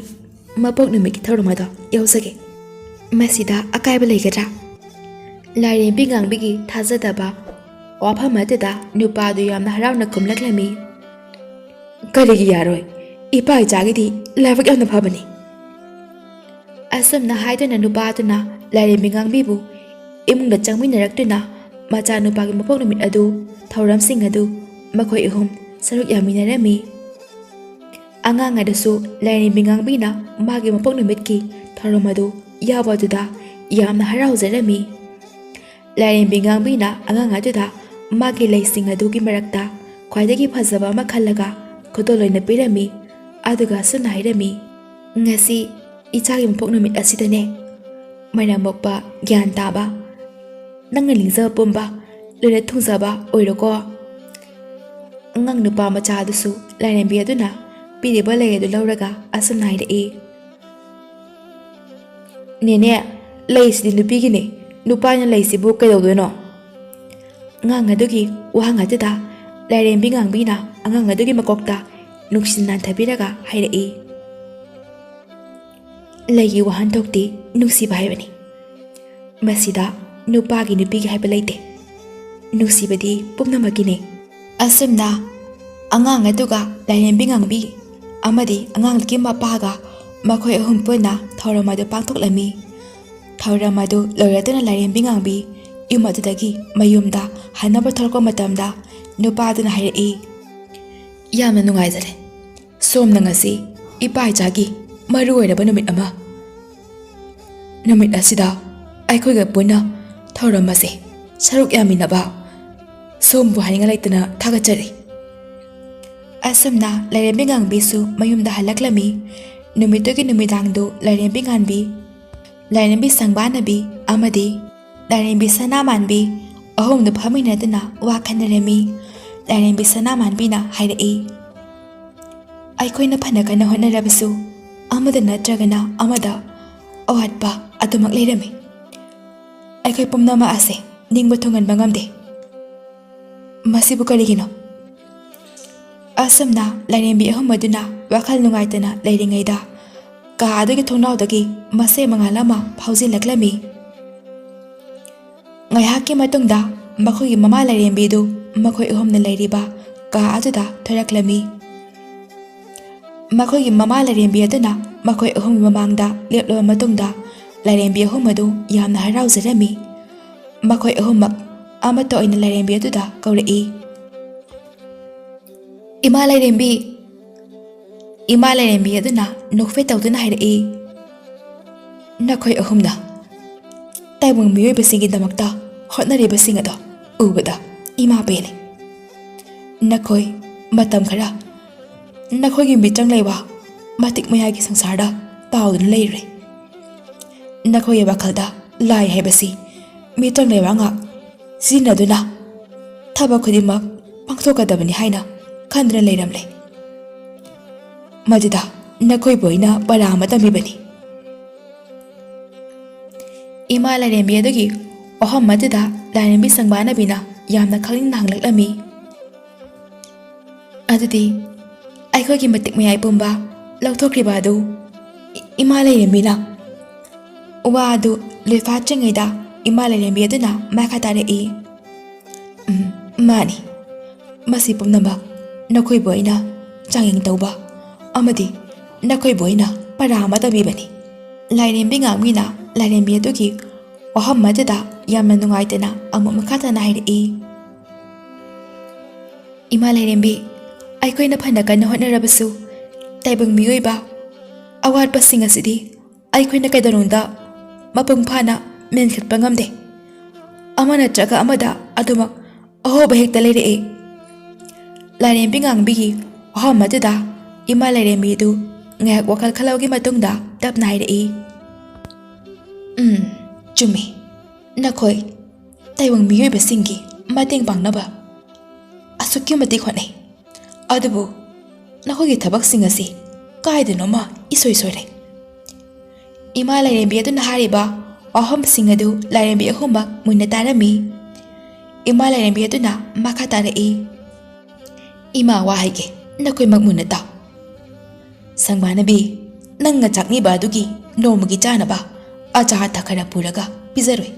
ꯃꯄꯣꯛ ꯅꯨꯃꯤꯠꯀꯤ ꯊꯧꯔꯝ ꯑꯗꯣ ꯌꯥꯎꯖꯒꯦ꯫ ꯃꯁꯤꯗ ꯑꯀꯥꯏꯕ ꯂꯩꯒꯗ꯭ꯔꯥ?" ꯂꯥꯏꯔꯦꯝꯕꯤ ꯉꯥꯡꯕꯤꯒꯤ ꯊꯥꯖꯗꯕ ꯋꯥꯐꯝ ꯑꯗꯨꯗ ꯅꯨꯄꯥꯗꯨ ꯌꯥꯝꯅ ꯍꯔꯥꯎꯅ ꯈꯨꯝꯂꯛꯂꯝꯃꯤ, "ꯀꯔꯤꯒꯤ ꯌꯥꯔꯣꯏ? ꯏꯄꯥ ꯏꯆꯥꯒꯤꯗꯤ ꯂꯥꯏꯕꯛ ꯌꯥꯝꯅ ꯐꯕꯅꯤ꯫" ꯑꯁꯨꯝꯅ ꯍꯥꯏꯗꯨꯅ ꯅꯨꯄꯥꯗꯨꯅ ꯂꯥꯏꯔꯦꯝꯕꯤ ꯉꯥꯡꯕꯤꯕꯨ ꯏꯃꯨꯡꯗ ꯆꯪꯃꯤꯟꯅꯔꯛꯇꯨꯅ ꯃꯆꯥꯅꯨꯄꯥꯒꯤ ꯃꯄꯣꯛ ꯅꯨꯃꯤꯠ ꯑꯗꯨ ꯊꯧꯔꯝꯁꯤꯡ ꯑꯗꯨ ꯃꯈꯣꯏ ꯑꯍꯨꯝ ꯁꯔꯨꯛ ꯌꯥꯃꯤꯟꯅꯔꯝꯃꯤ꯫ ꯑꯉꯥꯡ ꯑꯗꯨꯁꯨ ꯂꯥꯏꯔꯦꯝꯕꯤ ꯉꯥꯡꯕꯤꯅ ꯃꯥꯒꯤ ꯃꯄꯣꯛ ꯅꯨꯃꯤꯠꯀꯤ ꯊꯧꯔꯝ ꯑꯗꯨ ꯌꯥꯎꯕ ꯑꯗꯨꯗ ꯌꯥꯝꯅ ꯍꯔꯥꯎꯖꯔꯝꯃꯤ꯫ ꯂꯥꯏꯔꯦꯝꯕꯤ ꯉꯥꯡꯕꯤꯅ ꯑꯉꯥꯡ ꯑꯗꯨꯗ ꯃꯥꯒꯤ ꯂꯩꯁꯤꯡ ꯑꯗꯨꯒꯤ ꯃꯔꯛꯇ ꯈ꯭ꯋꯥꯏꯗꯒꯤ ꯐꯖꯕ ꯑꯃ ꯈꯜꯂꯒ ꯈꯨꯗꯣꯜ ꯑꯣꯏꯅ ꯄꯤꯔꯝꯃꯤ꯫ ꯑꯗꯨꯒ ꯑꯁꯨꯝꯅ ꯍꯥꯏꯔꯝꯃꯤ, "ꯉꯁꯤ ꯏꯆꯥꯒꯤ ꯃꯄꯣꯛ ꯅꯨꯃꯤꯠ ꯑꯁꯤꯗꯅꯦ, ꯃꯔꯝ ꯃꯣꯛꯄ, ꯒ꯭ꯌꯥꯟ ꯇꯥꯕ, ꯅꯪꯅ ꯅꯤꯡꯖꯕ ꯄꯨꯝꯕ ꯂꯣꯏꯅ ꯊꯨꯡꯖꯕ ꯑꯣꯏꯔꯣꯀꯣ꯫" ꯑꯉꯥꯡ ꯅꯨꯄꯥ ꯃꯆꯥ ꯑꯗꯨꯁꯨ ꯂꯥꯏꯔꯦꯝꯕꯤ ꯑꯗꯨꯅ ꯄꯤꯔꯤꯕ ꯂꯩ ꯑꯗꯨ ꯂꯧꯔꯒ ꯑꯁꯨꯝꯅ ꯍꯥꯏꯔꯛꯏ, "ꯅꯦꯅꯦ, ꯂꯩꯁꯤꯗꯤ ꯅꯨꯄꯤꯒꯤꯅꯦ, ꯅꯨꯄꯥꯅ ꯂꯩꯁꯤꯕꯨ ꯀꯩꯗꯧꯗꯣꯏꯅꯣ?" ꯑꯉꯥꯡ ꯑꯗꯨꯒꯤ ꯋꯥꯍꯪ ꯑꯗꯨꯗ ꯂꯥꯏꯔꯦꯝꯕꯤ ꯉꯥꯡꯕꯤꯅ ꯑꯉꯥꯡ ꯑꯗꯨꯒꯤ ꯃꯀꯣꯛꯇ ꯅꯨꯡꯁꯤꯅ ꯅꯥꯟꯊꯕꯤꯔꯒ ꯍꯥꯏꯔꯛꯏ, "ꯂꯩꯒꯤ ꯋꯥꯍꯟꯊꯣꯛꯇꯤ ꯅꯨꯡꯁꯤꯕ ꯍꯥꯏꯕꯅꯤ꯫ ꯃꯁꯤꯗ ꯅꯨꯄꯥꯒꯤ ꯅꯨꯄꯤꯒꯤ ꯍꯥꯏꯕ ꯂꯩꯇꯦ꯫ ꯅꯨꯡꯁꯤꯕꯗꯤ ꯄꯨꯝꯅꯃꯛꯀꯤꯅꯤ꯫" ꯑꯁꯨꯝꯅ ꯑꯉꯥꯡ ꯑꯗꯨꯒ ꯂꯥꯏꯔꯦꯝꯕꯤ ꯉꯥꯡꯕꯤ ꯑꯃꯗꯤ ꯑꯉꯥꯡꯗꯨꯒꯤ ꯃꯄꯥꯒ ꯃꯈꯣꯏ ꯑꯍꯨꯝ ꯄꯨꯟꯅ ꯊꯧꯔꯝ ꯑꯗꯨ ꯄꯥꯡꯊꯣꯛꯂꯝꯃꯤ꯫ ꯊꯧꯔꯝ ꯑꯗꯨ ꯂꯣꯏꯔꯗꯨꯅ ꯂꯥꯏꯔꯦꯝꯕꯤ ꯉꯥꯡꯕꯤ ꯌꯨꯝ ꯑꯗꯨꯗꯒꯤ ꯃꯌꯨꯝꯗ ꯍꯟꯅꯕ ꯊꯣꯛꯂꯛꯄ ꯃꯇꯝꯗ ꯅꯨꯄꯥꯗꯨꯅ ꯍꯥꯏꯔꯛꯏ, "ꯌꯥꯝꯅ ꯅꯨꯡꯉꯥꯏꯖꯔꯦ꯫ ꯁꯣꯝꯅ ꯉꯁꯤ ꯏꯄꯥ ꯏꯆꯥꯒꯤ ꯃꯔꯨ ꯑꯣꯏꯔꯕ ꯅꯨꯃꯤꯠ ꯑꯃ, ꯅꯨꯃꯤꯠ ꯑꯁꯤꯗ ꯑꯩꯈꯣꯏꯒ ꯄꯨꯟꯅ ꯊꯧꯔꯝ ꯑꯁꯤ ꯁꯔꯨꯛ ꯌꯥꯃꯤꯟꯅꯕ ꯁꯣꯝꯕꯨ ꯍꯥꯏꯅꯤꯡꯉꯥꯏ ꯂꯩꯇꯅ ꯊꯥꯒꯠꯆꯔꯤ꯫" ꯑꯁꯨꯝꯅ ꯂꯥꯏꯔꯦꯝꯕꯤ ꯉꯥꯡꯕꯤꯁꯨ ꯃꯌꯨꯝꯗ ꯍꯜꯂꯛꯂꯝꯃꯤ꯫ ꯅꯨꯃꯤꯠꯇꯨꯒꯤ ꯅꯨꯃꯤꯗꯥꯡꯗꯨ ꯂꯥꯏꯔꯦꯝꯕꯤ ꯉꯥꯟꯕꯤ, ꯂꯥꯏꯔꯦꯝꯕꯤ ꯁꯪꯕꯥꯅꯕꯤ ꯑꯃꯗꯤ ꯂꯥꯏꯔꯦꯝꯕꯤ ꯁꯅꯥꯃꯥꯟꯕꯤ ꯑꯍꯨꯝꯗꯨ ꯐꯝꯃꯤꯟꯅꯗꯨꯅ ꯋꯥ ꯈꯟꯅꯔꯝꯃꯤ꯫ ꯂꯥꯏꯔꯦꯝꯕꯤ ꯁꯅꯥꯃꯥꯟꯕꯤꯅ ꯍꯥꯏꯔꯛꯏ, "ꯑꯩꯈꯣꯏꯅ ꯐꯅ ꯀꯟꯅ ꯍꯣꯠꯅꯔꯕꯁꯨ ꯑꯃꯗ ꯅꯠꯇ꯭ꯔꯒꯅ ꯑꯃꯗ ꯑꯋꯥꯠꯄ ꯑꯗꯨꯃꯛ ꯂꯩꯔꯝꯃꯤ꯫ ꯑꯩꯈꯣꯏ ꯄꯨꯝꯅꯃꯛ ꯑꯁꯦ ꯅꯤꯡꯕ ꯊꯨꯡꯍꯟꯕ ꯉꯝꯗꯦ꯫ ꯃꯁꯤꯕꯨ ꯀꯔꯤꯒꯤꯅꯣ?" ꯑꯁꯨꯝꯅ ꯂꯥꯏꯔꯦꯝꯕꯤ ꯑꯍꯨꯝ ꯑꯗꯨꯅ ꯋꯥꯈꯜ ꯅꯨꯡꯉꯥꯏꯇꯅ ꯂꯩꯔꯤꯉꯩꯗ ꯀꯥ ꯑꯗꯨꯒꯤ ꯊꯣꯡꯅꯥꯎꯗꯒꯤ ꯃꯁꯦ ꯃꯉꯥꯜ ꯑꯃ ꯐꯥꯎꯖꯤꯜꯂꯛꯂꯝꯃꯤ꯫ ꯉꯥꯏꯍꯥꯛꯀꯤ ꯃꯇꯨꯡꯗ ꯃꯈꯣꯏꯒꯤ ꯃꯃꯥ ꯂꯥꯏꯔꯦꯝꯕꯤꯗꯨ ꯃꯈꯣꯏ ꯑꯍꯨꯝꯅ ꯂꯩꯔꯤꯕ ꯀꯥ ꯑꯗꯨꯗ ꯊꯣꯔꯛꯂꯝꯃꯤ꯫ ꯃꯈꯣꯏꯒꯤ ꯃꯃꯥ ꯂꯥꯏꯔꯦꯝꯕꯤ ꯑꯗꯨꯅ ꯃꯈꯣꯏ ꯑꯍꯨꯝꯒꯤ ꯃꯃꯥꯡꯗ ꯂꯦꯞꯂꯕ ꯃꯇꯨꯡꯗ, ꯂꯥꯏꯔꯦꯝꯕꯤ ꯑꯍꯨꯝ ꯑꯗꯨ ꯌꯥꯝꯅ ꯍꯔꯥꯎꯖꯔꯝꯃꯤ꯫ ꯃꯈꯣꯏ ꯑꯍꯨꯝꯃꯛ ꯑꯃꯠꯇ ꯑꯣꯏꯅ ꯂꯥꯏꯔꯦꯝꯕꯤ ꯑꯗꯨꯗ ꯀꯧꯔꯛꯏ꯫ "ꯏꯃꯥ ꯂꯥꯏꯔꯦꯝꯕꯤ!" ꯏꯃꯥ ꯂꯥꯏꯔꯦꯝꯕꯤ ꯑꯗꯨꯅ ꯅꯣꯛꯐꯦꯠ ꯇꯧꯗꯨꯅ ꯍꯥꯏꯔꯛꯏ, "ꯅꯈꯣꯏ ꯑꯍꯨꯝꯅ ꯇꯥꯏꯕꯪ ꯃꯤꯑꯣꯏꯕꯁꯤꯡꯒꯤꯗꯃꯛꯇ ꯍꯣꯠꯅꯔꯤꯕꯁꯤꯡ ꯑꯗꯣ ꯎꯕꯗ ꯏꯃꯥ ꯄꯦꯜꯂꯦ꯫ ꯅꯈꯣꯏ ꯃꯇꯝ ꯈꯔ ꯅꯈꯣꯏꯒꯤ ꯃꯤꯇ꯭ꯔꯪ ꯂꯩꯋꯥ ꯃꯇꯤꯛ ꯃꯌꯥꯏꯒꯤ ꯁꯪꯁꯥꯔꯗ ꯇꯥꯎꯗꯨꯅ ꯂꯩꯔꯨꯔꯦ꯫ ꯅꯈꯣꯏꯒꯤ ꯋꯥꯈꯜꯗ ꯂꯥꯏ ꯍꯥꯏꯕꯁꯤ ꯃꯤꯇ꯭ꯔꯪ ꯂꯩꯋꯥ ꯉꯥꯛ ꯁꯤꯖꯤꯟꯅꯗꯨꯅ ꯊꯕꯛ ꯈꯨꯗꯤꯡꯃꯛ ꯄꯥꯡꯊꯣꯛꯀꯗꯕꯅꯤ ꯍꯥꯏꯅ ꯈꯟꯗꯨꯅ ꯂꯩꯔꯝꯂꯦ꯫ ꯃꯗꯨꯗ ꯅꯈꯣꯏꯕꯨ ꯑꯩꯅ ꯄꯔꯥ ꯑꯃ ꯇꯝꯕꯤꯕꯅꯤ꯫" ꯏꯃꯥ ꯂꯥꯏꯔꯦꯝꯕꯤ ꯑꯗꯨꯒꯤ ꯋꯥꯐꯝ ꯑꯗꯨꯗ ꯂꯥꯏꯔꯦꯝꯕꯤ ꯁꯪꯕꯥꯅꯕꯤꯅ ꯌꯥꯝꯅ ꯈꯪꯅꯤꯡꯅ ꯍꯪꯂꯛꯂꯝꯃꯤ, "ꯑꯗꯨꯗꯤ ꯑꯩꯈꯣꯏꯒꯤ ꯃꯇꯤꯛ ꯃꯌꯥꯏ ꯄꯨꯝꯕ ꯂꯧꯊꯣꯛꯈ꯭ꯔꯤꯕ ꯑꯗꯨ ꯏ-, ꯏꯃꯥ ꯂꯥꯏꯔꯦꯝꯕꯤꯅ?" ꯋꯥ ꯑꯗꯨ ꯂꯣꯏꯐꯥꯠꯇ꯭ꯔꯤꯉꯩꯗ ꯏꯃꯥ ꯂꯥꯏꯔꯦꯝꯕꯤ ꯑꯗꯨꯅ ꯃꯈꯥ ꯇꯥꯔꯛꯏ, "ꯎꯝ, ꯃꯥꯅꯤ꯫ ꯃꯁꯤ ꯄꯨꯝꯅꯃꯛ ꯅꯈꯣꯏꯕꯨ ꯑꯩꯅ ꯆꯥꯡꯌꯦꯡ ꯇꯧꯕ ꯑꯃꯗꯤ ꯅꯈꯣꯏꯕꯨ ꯑꯩꯅ ꯄꯔꯥ ꯑꯃ ꯇꯝꯕꯤꯕꯅꯤ꯫" ꯂꯥꯏꯔꯦꯝꯕꯤ ꯉꯥꯡꯕꯤꯅ ꯂꯥꯏꯔꯦꯝꯕꯤ ꯑꯗꯨꯒꯤ ꯋꯥꯐꯝ ꯑꯗꯨꯗ ꯌꯥꯝꯅ ꯅꯨꯡꯉꯥꯏꯇꯅ ꯑꯃꯨꯛ ꯃꯈꯥ ꯇꯥꯅ ꯍꯥꯏꯔꯛꯏ, "ꯏꯃꯥ ꯂꯥꯏꯔꯦꯝꯕꯤ, ꯑꯩꯈꯣꯏꯅ ꯐꯅ ꯀꯟꯅ ꯍꯣꯠꯅꯔꯕꯁꯨ ꯇꯥꯏꯕꯪ ꯃꯤꯑꯣꯏꯕ ꯑꯋꯥꯠꯄꯁꯤꯡ ꯑꯁꯤꯗꯤ ꯑꯩꯈꯣꯏꯅ ꯀꯩꯗꯧꯅꯨꯡꯗ ꯃꯄꯨꯡ ꯐꯥꯅ ꯃꯦꯟꯈꯠꯄ ꯉꯝꯗꯦ꯫ ꯑꯃ ꯅꯠꯇ꯭ꯔꯒ ꯑꯃꯗ ꯑꯗꯨꯃꯛ ꯑꯍꯣꯕ ꯍꯦꯛꯇ ꯂꯩꯔꯛꯏ꯫" ꯂꯥꯏꯔꯦꯝꯕꯤ ꯉꯥꯡꯕꯤꯒꯤ ꯋꯥꯐꯝ ꯑꯗꯨꯗ ꯏꯃꯥ ꯂꯥꯏꯔꯦꯝꯕꯤꯗꯨ ꯉꯥꯏꯍꯥꯛ ꯋꯥꯈꯜ ꯈꯜꯂꯕꯒꯤ ꯃꯇꯨꯡꯗ ꯇꯞꯅ ꯍꯥꯏꯔꯛꯏ, "ꯎꯝ, ꯆꯨꯝꯃꯤ꯫ ꯅꯈꯣꯏ ꯇꯥꯏꯕꯪ ꯃꯤꯑꯣꯏꯕꯁꯤꯡꯒꯤ ꯃꯇꯦꯡ ꯄꯥꯡꯅꯕ ꯑꯁꯨꯛꯀꯤ ꯃꯇꯤꯛ ꯍꯣꯠꯅꯩ꯫ ꯑꯗꯨꯕꯨ ꯅꯈꯣꯏꯒꯤ ꯊꯕꯛꯁꯤꯡ ꯑꯁꯤ ꯀꯥꯏꯗꯅꯣꯃ ꯏꯁꯣꯏ ꯁꯣꯏꯔꯦ꯫" ꯏꯃꯥ ꯂꯥꯏꯔꯦꯝꯕꯤ ꯑꯗꯨꯅ ꯍꯥꯏꯔꯤꯕ ꯋꯥꯐꯝꯁꯤꯡ ꯑꯗꯨ ꯂꯥꯏꯔꯦꯝꯕꯤ ꯑꯍꯨꯝꯃꯛ ꯃꯨꯟꯅ ꯇꯥꯔꯝꯃꯤ꯫ ꯏꯃꯥ ꯂꯥꯏꯔꯦꯝꯕꯤ ꯑꯗꯨꯅ ꯃꯈꯥ ꯇꯥꯔꯛꯏ, "ꯏꯃꯥ, ꯋꯥ ꯍꯥꯏꯒꯦ, ꯅꯈꯣꯏꯃꯛ ꯃꯨꯟꯅ ꯇꯥꯎ꯫ ꯁꯪꯕꯥꯅꯕꯤ, ꯅꯪꯅ ꯆꯥꯛꯅꯤꯕ ꯑꯗꯨꯒꯤ ꯅꯣꯡꯃꯒꯤ ꯆꯥꯅꯕ ꯑꯆꯥ ꯑꯊꯛ ꯈꯔ ꯄꯨꯔꯒ ꯄꯤꯖꯔꯨꯏ꯫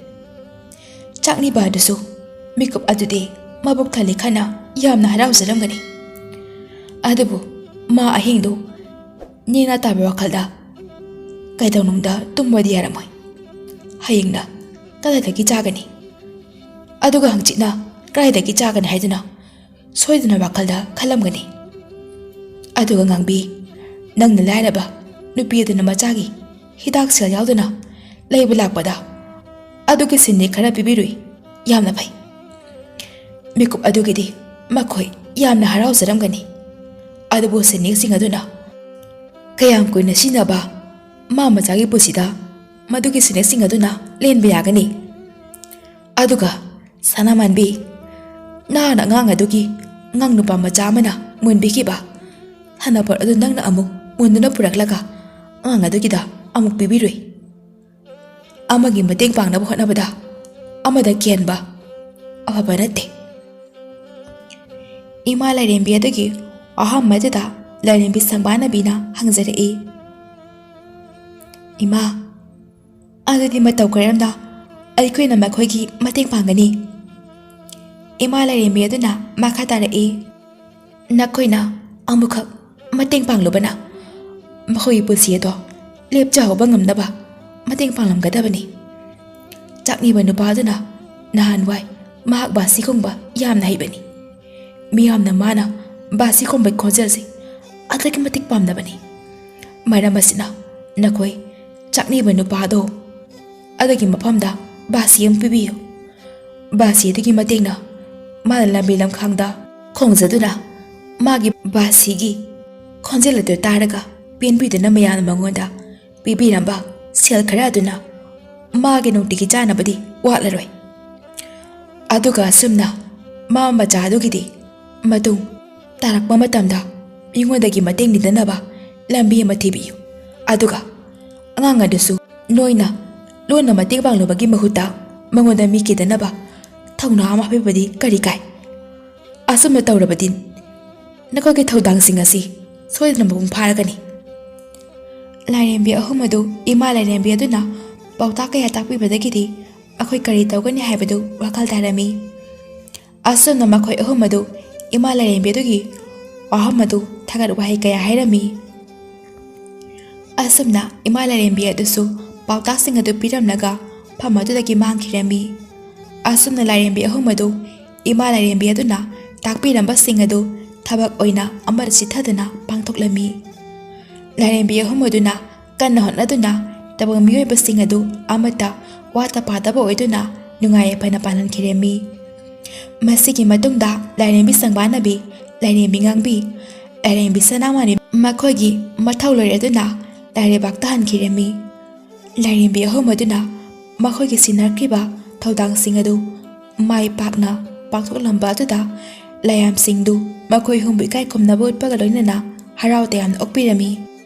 ꯆꯥꯛꯅꯤꯕ ꯑꯗꯨꯁꯨ ꯃꯤꯀꯨꯞ ꯑꯗꯨꯗꯤ ꯃꯕꯨꯛ ꯊꯜꯂꯤ ꯈꯟꯅ ꯌꯥꯝꯅ ꯍꯔꯥꯎꯖꯔꯝꯒꯅꯤ꯫ ꯑꯗꯨꯕꯨ ꯃꯥ ꯑꯍꯤꯡꯗꯨ ꯅꯦꯅꯥ ꯇꯥꯕ ꯋꯥꯈꯜꯗ ꯀꯩꯗꯧꯅꯨꯡꯗ ꯇꯨꯝꯕꯗꯤ ꯌꯥꯔꯝꯃꯣꯏ꯫ ꯍꯌꯦꯡꯅ ꯀꯗꯥꯏꯗꯒꯤ ꯆꯥꯒꯅꯤ? ꯑꯗꯨꯒ ꯍꯪꯆꯤꯠꯅ ꯀꯗꯥꯏꯗꯒꯤ ꯆꯥꯒꯅꯤ ꯍꯥꯏꯗꯨꯅ ꯁꯣꯏꯗꯅ ꯋꯥꯈꯜꯗ ꯈꯜꯂꯝꯒꯅꯤ꯫ ꯑꯗꯨꯒ ꯉꯥꯡꯕꯤ, ꯅꯪꯅ ꯂꯥꯏꯔꯕ ꯅꯨꯄꯤ ꯑꯗꯨꯅ ꯃꯆꯥꯒꯤ ꯍꯤꯗꯥꯛ ꯁꯦꯜ ꯌꯥꯎꯗꯅ ꯂꯩꯕ ꯂꯥꯛꯄꯗ ꯑꯗꯨꯒꯤ ꯁꯤꯟꯅꯤ ꯈꯔ ꯄꯤꯕꯤꯔꯨꯏ꯫ ꯌꯥꯝꯅ ꯐꯩ꯫ ꯃꯤꯀꯨꯞ ꯑꯗꯨꯒꯤꯗꯤ ꯃꯈꯣꯏ ꯌꯥꯝꯅ ꯍꯔꯥꯎꯖꯔꯝꯒꯅꯤ꯫ ꯑꯗꯨꯕꯨ ꯁꯤꯟꯅꯤꯁꯤꯡ ꯑꯗꯨꯅ ꯀꯌꯥꯝ ꯀꯨꯏꯅ ꯁꯤꯖꯤꯟꯅꯕ ꯃꯥ ꯃꯆꯥꯒꯤ ꯄꯨꯟꯁꯤꯗ ꯃꯗꯨꯒꯤ ꯁꯤꯟꯅꯤꯁꯤꯡ ꯑꯗꯨꯅ ꯂꯦꯟꯕ ꯌꯥꯒꯅꯤ? ꯑꯗꯨꯒ ꯁꯅꯥꯃꯥꯟꯕꯤ, ꯅꯍꯥꯟ ꯑꯉꯥꯡ ꯑꯗꯨꯒꯤ ꯑꯉꯥꯡ ꯅꯨꯄꯥ ꯃꯆꯥ ꯑꯃꯅ ꯃꯨꯟꯕꯤꯈꯤꯕ ꯁꯥꯟꯅꯄꯣꯠ ꯑꯗꯨ ꯅꯪꯅ ꯑꯃꯨꯛ ꯃꯨꯟꯗꯨꯅ ꯄꯨꯔꯛꯂꯒ ꯑꯉꯥꯡ ꯑꯗꯨꯒꯤꯗ ꯑꯃꯨꯛ ꯄꯤꯕꯤꯔꯨꯏ꯫ ꯑꯃꯒꯤ ꯃꯇꯦꯡ ꯄꯥꯡꯅꯕ ꯍꯣꯠꯅꯕꯗ ꯑꯃꯗ ꯀꯤꯍꯟꯕ ꯑꯐꯕ ꯅꯠꯇꯦ꯫ ꯏꯃꯥ ꯂꯥꯏꯔꯦꯝꯕꯤ ꯑꯗꯨꯒꯤ ꯋꯥꯍꯪ ꯑꯗꯨꯗ ꯂꯥꯏꯔꯦꯝꯕꯤ ꯁꯪꯕꯥꯅꯕꯤꯅ ꯍꯪꯖꯔꯛꯏ, ꯏꯃꯥ, ꯑꯗꯨꯗꯤ ꯃꯇꯧ ꯀꯔꯝꯅ ꯑꯩꯈꯣꯏꯅ ꯃꯈꯣꯏꯒꯤ ꯃꯇꯦꯡ ꯄꯥꯡꯒꯅꯤ? ꯏꯃꯥ ꯂꯥꯏꯔꯦꯝꯕꯤ ꯑꯗꯨꯅ ꯃꯈꯥ ꯇꯥꯔꯛꯏ, ꯅꯈꯣꯏꯅ ꯑꯃꯨꯛꯈꯛ ꯃꯇꯦꯡ ꯄꯥꯡꯂꯨꯕꯅ ꯃꯈꯣꯏꯒꯤ ꯄꯨꯟꯁꯤ ꯑꯗꯣ ꯂꯦꯞꯆꯍꯧꯕ ꯉꯝꯅꯕ ꯃꯇꯦꯡ ꯄꯥꯡꯂꯝꯒꯗꯕꯅꯤ꯫ ꯆꯥꯛꯅꯤꯕ ꯅꯨꯄꯥ ꯑꯗꯨꯅ ꯅꯍꯥꯟꯋꯥꯏ ꯃꯍꯥꯛ ꯕꯥꯁꯤ ꯈꯣꯡꯕ ꯌꯥꯝꯅ ꯍꯩꯕꯅꯤ꯫ ꯃꯤꯌꯥꯝꯅ ꯃꯥꯅ ꯕꯥꯁꯤ ꯈꯣꯡꯕꯒꯤ ꯈꯣꯟꯖꯦꯜꯁꯤ ꯑꯗꯨꯛꯀꯤ ꯃꯇꯤꯛ ꯄꯥꯝꯅꯕꯅꯤ꯫ ꯃꯔꯝ ꯑꯁꯤꯅ ꯅꯈꯣꯏ ꯆꯥꯛꯅꯤꯕ ꯅꯨꯄꯥ ꯑꯗꯣ ꯑꯗꯨꯒꯤ ꯃꯐꯝꯗ ꯕꯥꯁꯤ ꯑꯃ ꯄꯤꯕꯤꯌꯨ꯫ ꯕꯥꯁꯤ ꯑꯗꯨꯒꯤ ꯃꯇꯦꯡꯅ ꯃꯥꯅ ꯂꯝꯕꯤ ꯂꯝꯈꯥꯡꯗ ꯈꯣꯡꯖꯗꯨꯅ ꯃꯥꯒꯤ ꯕꯥꯁꯤꯒꯤ ꯈꯣꯟꯖꯦꯜ ꯑꯗꯨ ꯇꯥꯔꯒ ꯄꯦꯟꯕꯤꯗꯨꯅ ꯃꯌꯥꯝꯅ ꯃꯉꯣꯟꯗ ꯄꯤꯕꯤꯔꯝꯕ ꯁꯦꯜ ꯈꯔ ꯑꯗꯨꯅ ꯃꯥꯒꯤ ꯅꯨꯡꯇꯤꯒꯤ ꯆꯥꯅꯕꯗꯤ ꯋꯥꯠꯂꯔꯣꯏ꯫ ꯑꯗꯨꯒ ꯑꯁꯨꯝꯅ ꯃꯥ ꯃꯆꯥ ꯑꯗꯨꯒꯤꯗꯤ ꯃꯇꯨꯡ ꯇꯥꯔꯛꯄ ꯃꯇꯝꯗ ꯃꯤꯉꯣꯟꯗꯒꯤ ꯃꯇꯦꯡ ꯅꯤꯗꯅꯕ ꯂꯝꯕꯤ ꯑꯃ ꯊꯤꯕꯤꯌꯨ꯫ ꯑꯗꯨꯒ ꯑꯉꯥꯡ ꯑꯗꯨꯁꯨ ꯅꯣꯏꯅ ꯂꯣꯟꯅ ꯃꯇꯦꯡ ꯄꯥꯡꯂꯨꯕꯒꯤ ꯃꯍꯨꯠꯇ ꯃꯉꯣꯟꯗ ꯃꯤ ꯀꯤꯗꯅꯕ ꯊꯧꯅꯥ ꯑꯃ ꯍꯥꯞꯄꯤꯕꯗꯤ ꯀꯔꯤ ꯀꯥꯏ? ꯑꯁꯨꯝꯅ ꯇꯧꯔꯕꯗꯤ ꯅꯈꯣꯏꯒꯤ ꯊꯧꯗꯥꯡꯁꯤꯡ ꯑꯁꯤ ꯁꯣꯏꯗꯅ ꯃꯄꯨꯡ ꯐꯥꯔꯒꯅꯤ꯫ ꯂꯥꯏꯔꯦꯝꯕꯤ ꯑꯍꯨꯝ ꯑꯗꯨ ꯏꯃꯥ ꯂꯥꯏꯔꯦꯝꯕꯤ ꯑꯗꯨꯅ ꯄꯥꯎꯇꯥꯛ ꯀꯌꯥ ꯇꯥꯛꯄꯤꯕꯗꯒꯤꯗꯤ ꯃꯈꯣꯏ ꯀꯔꯤ ꯇꯧꯒꯅꯤ ꯍꯥꯏꯕꯗꯨ ꯋꯥꯈꯜ ꯇꯥꯔꯝꯃꯤ꯫ ꯑꯁꯨꯝꯅ ꯃꯈꯣꯏ ꯑꯍꯨꯝ ꯑꯗꯨ ꯏꯃꯥ ꯂꯥꯏꯔꯦꯝꯕꯤ ꯑꯗꯨꯒꯤ ꯋꯥꯐꯝ ꯑꯗꯨ ꯊꯥꯒꯠ ꯋꯥꯍꯩ ꯀꯌꯥ ꯍꯥꯏꯔꯝꯃꯤ꯫ ꯑꯁꯨꯝꯅ ꯏꯃꯥ ꯂꯥꯏꯔꯦꯝꯕꯤ ꯑꯗꯨꯁꯨ ꯄꯥꯎꯇꯥꯛꯁꯤꯡ ꯑꯗꯨ ꯄꯤꯔꯝꯂꯒ ꯐꯝ ꯑꯗꯨꯗꯒꯤ ꯃꯥꯡꯈꯤꯔꯝꯃꯤ꯫ ꯑꯁꯨꯝꯅ ꯂꯥꯏꯔꯦꯝꯕꯤ ꯑꯍꯨꯝ ꯑꯗꯨ ꯏꯃꯥ ꯂꯥꯏꯔꯦꯝꯕꯤ ꯑꯗꯨꯅ ꯇꯥꯛꯄꯤꯔꯝꯕꯁꯤꯡ ꯑꯗꯨ ꯊꯕꯛ ꯑꯣꯏꯅ ꯑꯃꯠꯇ ꯆꯤꯠꯊꯗꯅ ꯄꯥꯡꯊꯣꯛꯂꯝꯃꯤ꯫ ꯂꯥꯏꯔꯦꯝꯕꯤ ꯑꯍꯨꯝ ꯑꯗꯨꯅ ꯀꯟꯅ ꯍꯣꯠꯅꯗꯨꯅ ꯇꯥꯏꯕꯪ ꯃꯤꯑꯣꯏꯕꯁꯤꯡ ꯑꯗꯨ ꯑꯃꯠꯇ ꯋꯥꯠꯇ ꯄꯥꯗꯕ ꯑꯣꯏꯗꯨꯅ ꯅꯨꯡꯉꯥꯏ ꯌꯥꯏꯐꯅ ꯄꯥꯟꯍꯟꯈꯤꯔꯝꯃꯤ꯫ ꯃꯁꯤꯒꯤ ꯃꯇꯨꯡꯗ ꯂꯥꯏꯔꯦꯝꯕꯤ ꯁꯪꯕꯥꯅꯕꯤ, ꯂꯥꯏꯔꯦꯝꯕꯤ ꯉꯥꯡꯕꯤ, ꯂꯥꯏꯔꯦꯝꯕꯤ ꯁꯅꯥꯃꯥꯅꯤ ꯃꯈꯣꯏꯒꯤ ꯃꯊꯧ ꯂꯣꯏꯔꯗꯨꯅ ꯂꯥꯏꯔꯩꯕꯥꯛꯇ ꯍꯟꯈꯤꯔꯝꯃꯤ꯫ ꯂꯥꯏꯔꯦꯝꯕꯤ ꯑꯍꯨꯝ ꯑꯗꯨꯅ ꯃꯈꯣꯏꯒꯤ ꯁꯤꯟꯅꯈ꯭ꯔꯤꯕ ꯊꯧꯗꯥꯡꯁꯤꯡ ꯑꯗꯨ ꯃꯥꯏ ꯄꯥꯛꯅ ꯄꯥꯡꯊꯣꯛꯂꯝꯕ ꯑꯗꯨꯗ ꯂꯥꯏꯌꯥꯝꯁꯤꯡꯗꯨ ꯃꯈꯣꯏ ꯑꯍꯨꯝꯕꯨ ꯏꯀꯥꯏ ꯈꯨꯝꯅꯕ ꯎꯠꯄꯒ ꯂꯣꯏꯅꯅ ꯍꯔꯥꯎ ꯇꯌꯥꯝꯅ ꯑꯣꯛꯄꯤꯔꯝꯃꯤ꯫